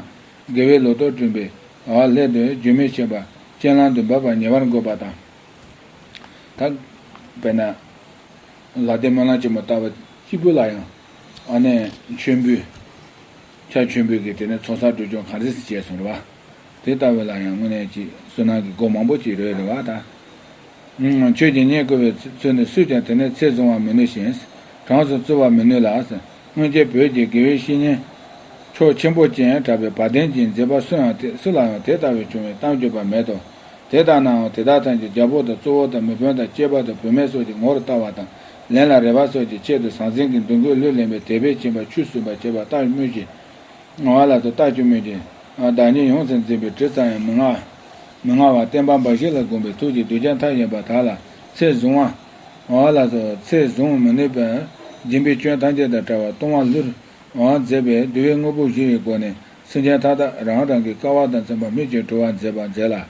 དགེ་བའི་ལོ་ཏོག་བསྐྲུན་པའི་ཨ་སླད་དུ་རྒྱུན་མི་ཆད་པར་སྤྱན་ལམ་དུ་འབབ་པ་ཉེ་བར་འགོད་པ་དང་། ད་དཔེར་ན། ལ་དྭགས་སྨོན་ལམ་ཆེན་མོ་ལྟ་བུ་གཅིག་པུ་ལ་ཡང་ཨ་ནི་མཆོད་འབུལ། ཕྱག་མཆོད་འབུལ་གྱི་དེ་ནས་ཚོགས་བསགས་སྒྲུབ་སྦྱོང་གང་རིགས་སུ་བྱས་སོང་རེད་བ། དེ་ལྟ་བུ་ལ་ཡང་དངོས་གནས་ཀྱི་བསོད་ནམས་ཀྱི་སྒོ་མང་པོ་ཅིག་རོལ་རེད་བ་ད། ཆོས་ཀྱི་ཉེར་བསྐོར་བའི་ཚུལ་ནི་སུས་ཀྱང་དེ་ནས་ཚེ་བཟུང་བར་མི་ནུས་ཤིང་། གྲངས་སུ་བཙུད་པར་མི་ནུས་ལ། སྔོན་ཆད་བོད་ཀྱི་དགེ་བའི་བཤེས་གཉེན་མཆོག་ཆེན་པོ་ཅན་གྲགས་པའི་བ་དན་གྱིས་མཛད་པ་སུ་ཡང་དེ་སུ་ལ་ཡང་དེ་ལྟ་བུའི་བྱུང་བའི་གཏམ་བརྗོད་པ་མེད་དོ། དེ་ལྟ་ནའང་དེ་དག་ཐམས་ཅད་རྒྱལ་པོ་དང་གཙོ་བོ་དང་མི་དཔོན་དང་སྐྱེས་པ་དང་བུད་མེད་སོགས་ཀྱི་ངོར་ལྟ་བ་དང་ལན་ལ་རེ་བ་སོགས་ཀྱི་ཆེད་དུ་ཟང་ཟིང་གི་འདུ་འགོད་བློས་ལེན་པའི་དད་པས་ཁྱིམ་པ་ཆུད་ཟོས་པར་བྱེད་པ་ལྟར་སྨོས་ཤིང་། ང་ལ་སོགས་ལྟ་ཅི་སྨོས་ཀྱི། བདག་ཉིད་ཡོངས་སུ་འཛིན་པའི་དྲི་ཙམ་ཡང་མི་མངའ། མི་མངའ་བར་བསྟན་པ་འབའ་ཞིག་ལ་དགོངས་པའི་ཐུགས་ཀྱི་གདུལ་བྱ་མཐའ་ཡས་པ་དག་ལ་ཚེ་བཟུང་བ། ང་ལ་སོགས་ཚེ་བཟུང་མི་ནུས་པའི་སྦྱིན་པའི་སྐྱོན་ཐམས་ཅད་དང་བྲལ་བ་གཏོང་བ་ལྷུར། འོང་མཛད་པའི་འདུལ་བའི་དངོས་པོ་བཞི་ཡི་སྒོ་ནས་སེམས་ཅན་མཐའ་དག་རང་རང་གི་དཀའ་བ་དང་འཚམ་པ་སྨོས་ཅི་སྒྲོལ་བར་མཛད་པར་མཛད་ལ།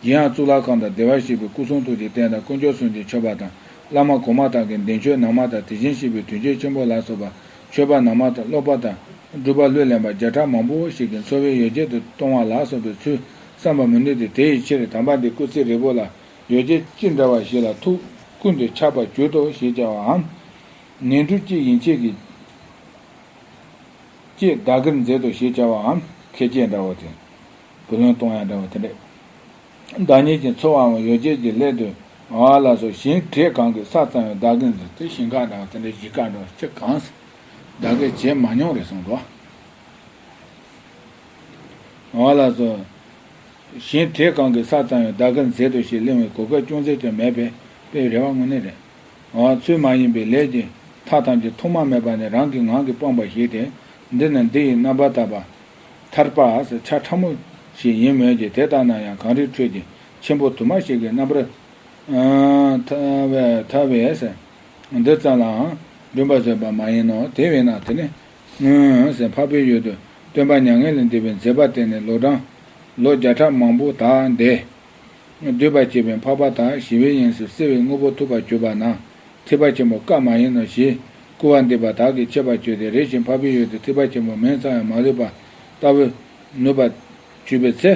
གཞན་ཡང་གཙུག་ལག་ཁང་དང་བདེ་བར་གཤེགས་པའི་སྐུ་གསུང་ཐུགས་ཀྱི་རྟེན་དང་དཀོན་མཆོག་གསུམ་གྱི་མཆོད་པ་དང་བླ་མ་གོང་མ་དག་གི་འདས་མཆོད་ནང་མ་དང་དེ་བཞིན་གཤེགས་པའི་དོན་བྱེད་ཆེན་པོ་ལ་སོགས་པ་མཆོད་པ་ནང་མ་དང་ཀློག་པ་དང་སྒྲུབ་པ་བློས་ལེན་པ་བརྒྱ་ཕྲག་མང་པོ་ཞིག་གིས་འཚོ་བའི་ཡོ་བྱད་དུ་གཏོང་བ་ལ་སོགས་པའི་ཚུལ་བསམ་པར་མི་ནུས་ཏེ། དེ་ཡི་ཕྱིར་དམ་པ་འདི་སྐུ་ཚེ་རིང་པོ་ལ་ཡོ་བྱད་ཅི་འདྲ་བ་ཞིག་ལ་ཐུགས་ཀུན་ཏུ་ཆགས་པར་གྱུར་ཏོ་ཞེས་བྱ་བའམ། ངན་འགྲོ་ཅི་ཡིན་ཆེད་ཀྱི། ཅེས་བདག་གིར་མཛད་དོ་ཞེས་བྱ་བའམ། ཁེ་ཅན་འདྲ་བོ་དེ། བུ་ལོན་གཏོང་ཡ་འདྲ་བོ་དེ་འདྲས། བདག་ཉིད་ཀྱིས་འཚོ་བའམ་ཡོ་བྱད་ཀྱི་སླད་དུ་ཨ་ལ་སོགས་ཞིང་བྲེགས་གང་གི་ས་ཙམ་ཡང་བདག་གིར་མཛད་དེ། ཞིང་ཁ་འདྲ་བོ་དེ་འདྲས་གཞིས་ཀ་འདྲ་བོ་ཅི་གང་བདག་གིས་བྱེད་མ་མྱོང་རེད་གསུངས་འདུག་ཨ་ལ་སོགས། ཞིང་བྲེགས་གང་གི་ས་ཙམ་ཡང་བདག་གིར་མཛད་དོ་ཞེས་གླེང་བའི་གོ་སྐབས་ཅུང་ཟད་ཀྱང་མེད་པས་དཔེ་རེ་བ་དངོས་གནས་རེད། འོ་ཚུལ་མ་ཡིན་པའི་ལས་ཀྱི་མཐའ་ཐམས་ཅད་ཐོག་མ་མེད་པ་ནས་རང་གི་ངང་གིས་སྤངས་པ་ཞིག་སྟེ། འདི་ནི་འདི་ཡི་རྣམ་པར་ཐར་པ། ཐར་པ་ཆ་ཕྲ་མོ་ཞིག་ཡིན་མོད་ཀྱི། དེ་ལྟ་ན་ཡང་གངས་རིའི་ཁྲོད་ཀྱི་ཆེན་པོ་དུ་མ་ཞིག་གི་རྣམ་པར་ཐར་བས་ཐར་བས་འདི་ཙམ་ལའང་འགྲུབ་པར་བཟོད་པ་མ་ཡིན་ནོ། དེ་བས་ན་དེ་ནི་སྔོན་འཕགས་པའི་ཡུལ་དུ་སྟོན་པ་མྱ་ངན་ལས་འདས་པའི་མཛད་པ་དེ་ནི་ལོ་གྲངས་ལོ་བརྒྱ་ཕྲག་མང་པོ་དག་འདས། སྡུད་པར་བྱེད་པའི་འཕགས་པ་དག་ཞི་བའི་དབྱིངས་སུ་བསིལ་བའི་དངོས་པོ་ཐོབ་པར་གྱུར་པ་ན། ཐེག་པ་ཆེན་པོ་བཀའ་མ་ཡིན་ནོ་ཞེས་སྐུར་བ་འདེབས་པ་དག་གིས་ཆད་པར་གྱུར་ཏེ། རེ་ཞིག་འཕགས་པའི་ཡུལ་དུ་ཐེག་པ་ཆེན་པོ་མིང་ཙམ་ཡང་མ་ལུས་པ་ལྟ་བུ་ནུབ་པར་གྱུར་པའི་ཚེ།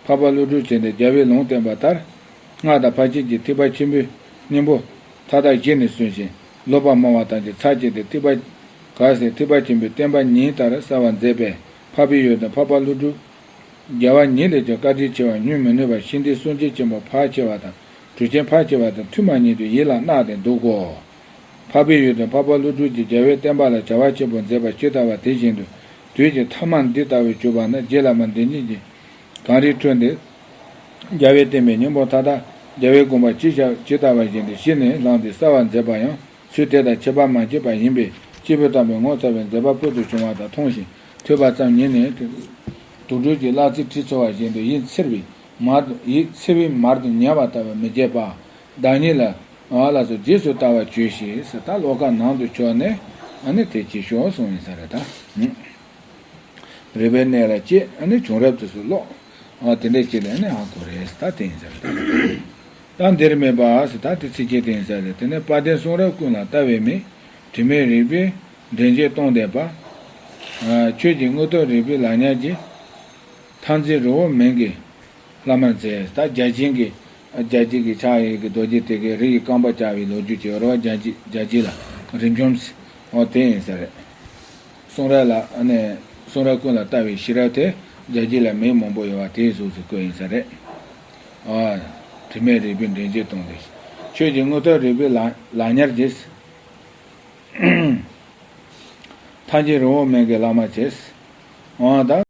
འཕགས་པ་ཀླུ་སྒྲུབ་བྱས་ཏེ་རྒྱལ་བའི་ལུང་བསྟན་པ་ལྟར། སྔགས་དང་ཕར་ཕྱིན་གྱི་ཐེག་པ་ཆེན་པོའི་སྙིང་པོ་མཐའ་དག་གཞི་ནས་བཟུང་ཞིང་ལོག་པར་སྨྲ་བ་ཐམས་ཅད་ཚར་བཅད་དེ། ཐེག་པ་ག་ཟེར་ཐེག་པ་ཆེན་པོའི་བསྟན་པ་ཉིན་ལྟར་གསལ་བར་མཛད་པས། འཕགས་པའི་ཡུལ་དུ་འཕགས་པ་ཀླུ་སྒྲུབ་རྒྱལ་བ་ཉིད་ལས་ཀྱང་བཀའ་དྲིན་ཆེ་བ་སྙུང་མི་ནུས་པ་ཤིང་རྟའི་སྲོལ་འབྱེད་ཆེན་པོ་ཕལ་ཆེ་བ་དང་། གྲུབ་ཆེན་ཕལ་ཆེ་བ་དང་མཐུན་པ་ཉིད་དུ་ཡིད་ལ་བརྣགས་ཏེ་འདུག་གོ། འཕགས་པའི་ཡུལ་དུ་འཕགས་པ་ཀླུ་སྒྲུབ་ཀྱིས་རྒྱལ་བའི་བསྟན་པ་ལ་བྱ་བ་ཆེན་པོ་མཛད་པ་ཇི་ལྟ་བ་དེ་བཞིན་དུ་དུས་ཀྱི་ཐ་མ་འདི་ལྟ་བུར་གྱུར་པ་ན། རྗེ་བླ་མ་འདི་ཉིད་ཀྱིས་གངས་རིའི་ཁྲོད་འདིར་རྒྱལ་བའི་བསྟན་པའི་སྙིང་པོ་མཐའ་དག་རྒྱལ་བའི་དགོངས་པ་ཇི་བཞག་ཇི་ལྟ་བ་བཞིན་དུ་གཞི་ནས་བླངས་ཏེ་གསལ་བར་མཛད་པ་ཡང་ཚུལ་དེ་དང་ཁྱད་པར་མ་ཕྱིན་པ་ཡིན་པས། སྐྱེས་བུ་དམ་པའི་ངོ་མཚར་བའི་མཛད་པ་ཕུལ་དུ་བྱུང་བ་དང་མཐོང་ཞིང་ཐོས་པ་ཙམ་ཉིད་ནས། དུག་སྦྲུལ་གྱི་གླ་རྩི་དྲི་ཚོར་བ་བཞིན་དུ་ཡིད་འཚིར་བའི་མར་དུ་ཡིད་འཚིར་བའི་མར་དུ་ཉར་བ་ལྟ་བུར་མི་བྱེད་པ། བདག་ཉིད་ལ་ཨ་ལ་སོགས་རྗེས་སུ་བལྟ་བར་བྱོས་ཤིག་ཟེར། ད་བློ་ཁ་ནང་དུ་ཕྱོགས་ནས་ཨ་ནི་དེ་ཅིག་ཤོག་གསུངས་ཡིན་ས་རེད་ད། རིག་པའི་གནས་ལ་སྐྱེས་ཨ་ནི་བྱུང་རབས་དུས་སུ་ཀློག་ཨ་དེ་འདྲ་ཅིག་ལ་ནི་ཧ་གོ་རེད་ད། དེ་ཡིན་ས་རེད་ད། ད་འདིར་སྨྲས་པ་ཟེར། ད་དེ་ཚིགས་བཅད་དེ་ཡིན་ས་རེད། དེ་ནས་དཔལ་ལྡན་གསུང་རབ་ཀུན་ལ་ལྟ་བའི་མིག་དྲི་མེད་རིག་པའི་འདྲེན་བྱེད་སྟོང་ལྡན་པ། ཆོས་ཀྱི་དངོས་སྟོབས་རིག་པའི་ལག་ཉར་གྱིས། ཐང་རྩེ་རི་བོ་མན་གྱི་བླ་མར་མཛད། ད་བརྒྱ་བྱིན་གྱི་བརྒྱ་བྱིན་གྱི་ཕྱག་གཡས་ཀྱི་རྡོ་རྗེ་དེ་གའི་རི་ཡི་རྐང་པ་བཅག་པའི་ལོ་རྒྱུས་ཀྱི་རེད་བ། བརྒྱ་བྱིན་བརྒྱ་བྱིན་ལ་རིམ་བྱོན་ཟེར། འོ་དེ་ཡིན་ས་རེད། གསུང་རབ་ལ་ཨ་ནི་གསུང་རབ་ཀུན་ལ་ལྟ་བའི་ཤེས་རབ་དེ་བརྒྱ་བྱིན་ལ་མིང་མང་པོ་ཡོད་པ་དེའི་གཟུགས་སུ་བཀོད་ཡིན་ས་རེད། ཨ། དྲི་མེད་རིག་པའི་འདྲེན་བྱེད་སྟོང་ལྡན། ཆོས་ཀྱི་དངོས་སྟོབས་རིག་པའི་ལག་ལག་ཉར་གྱིས། ཐང་རྩེ་རི་བོ་མན་གྱི་བླ་མར་བྱས། འོ་ད།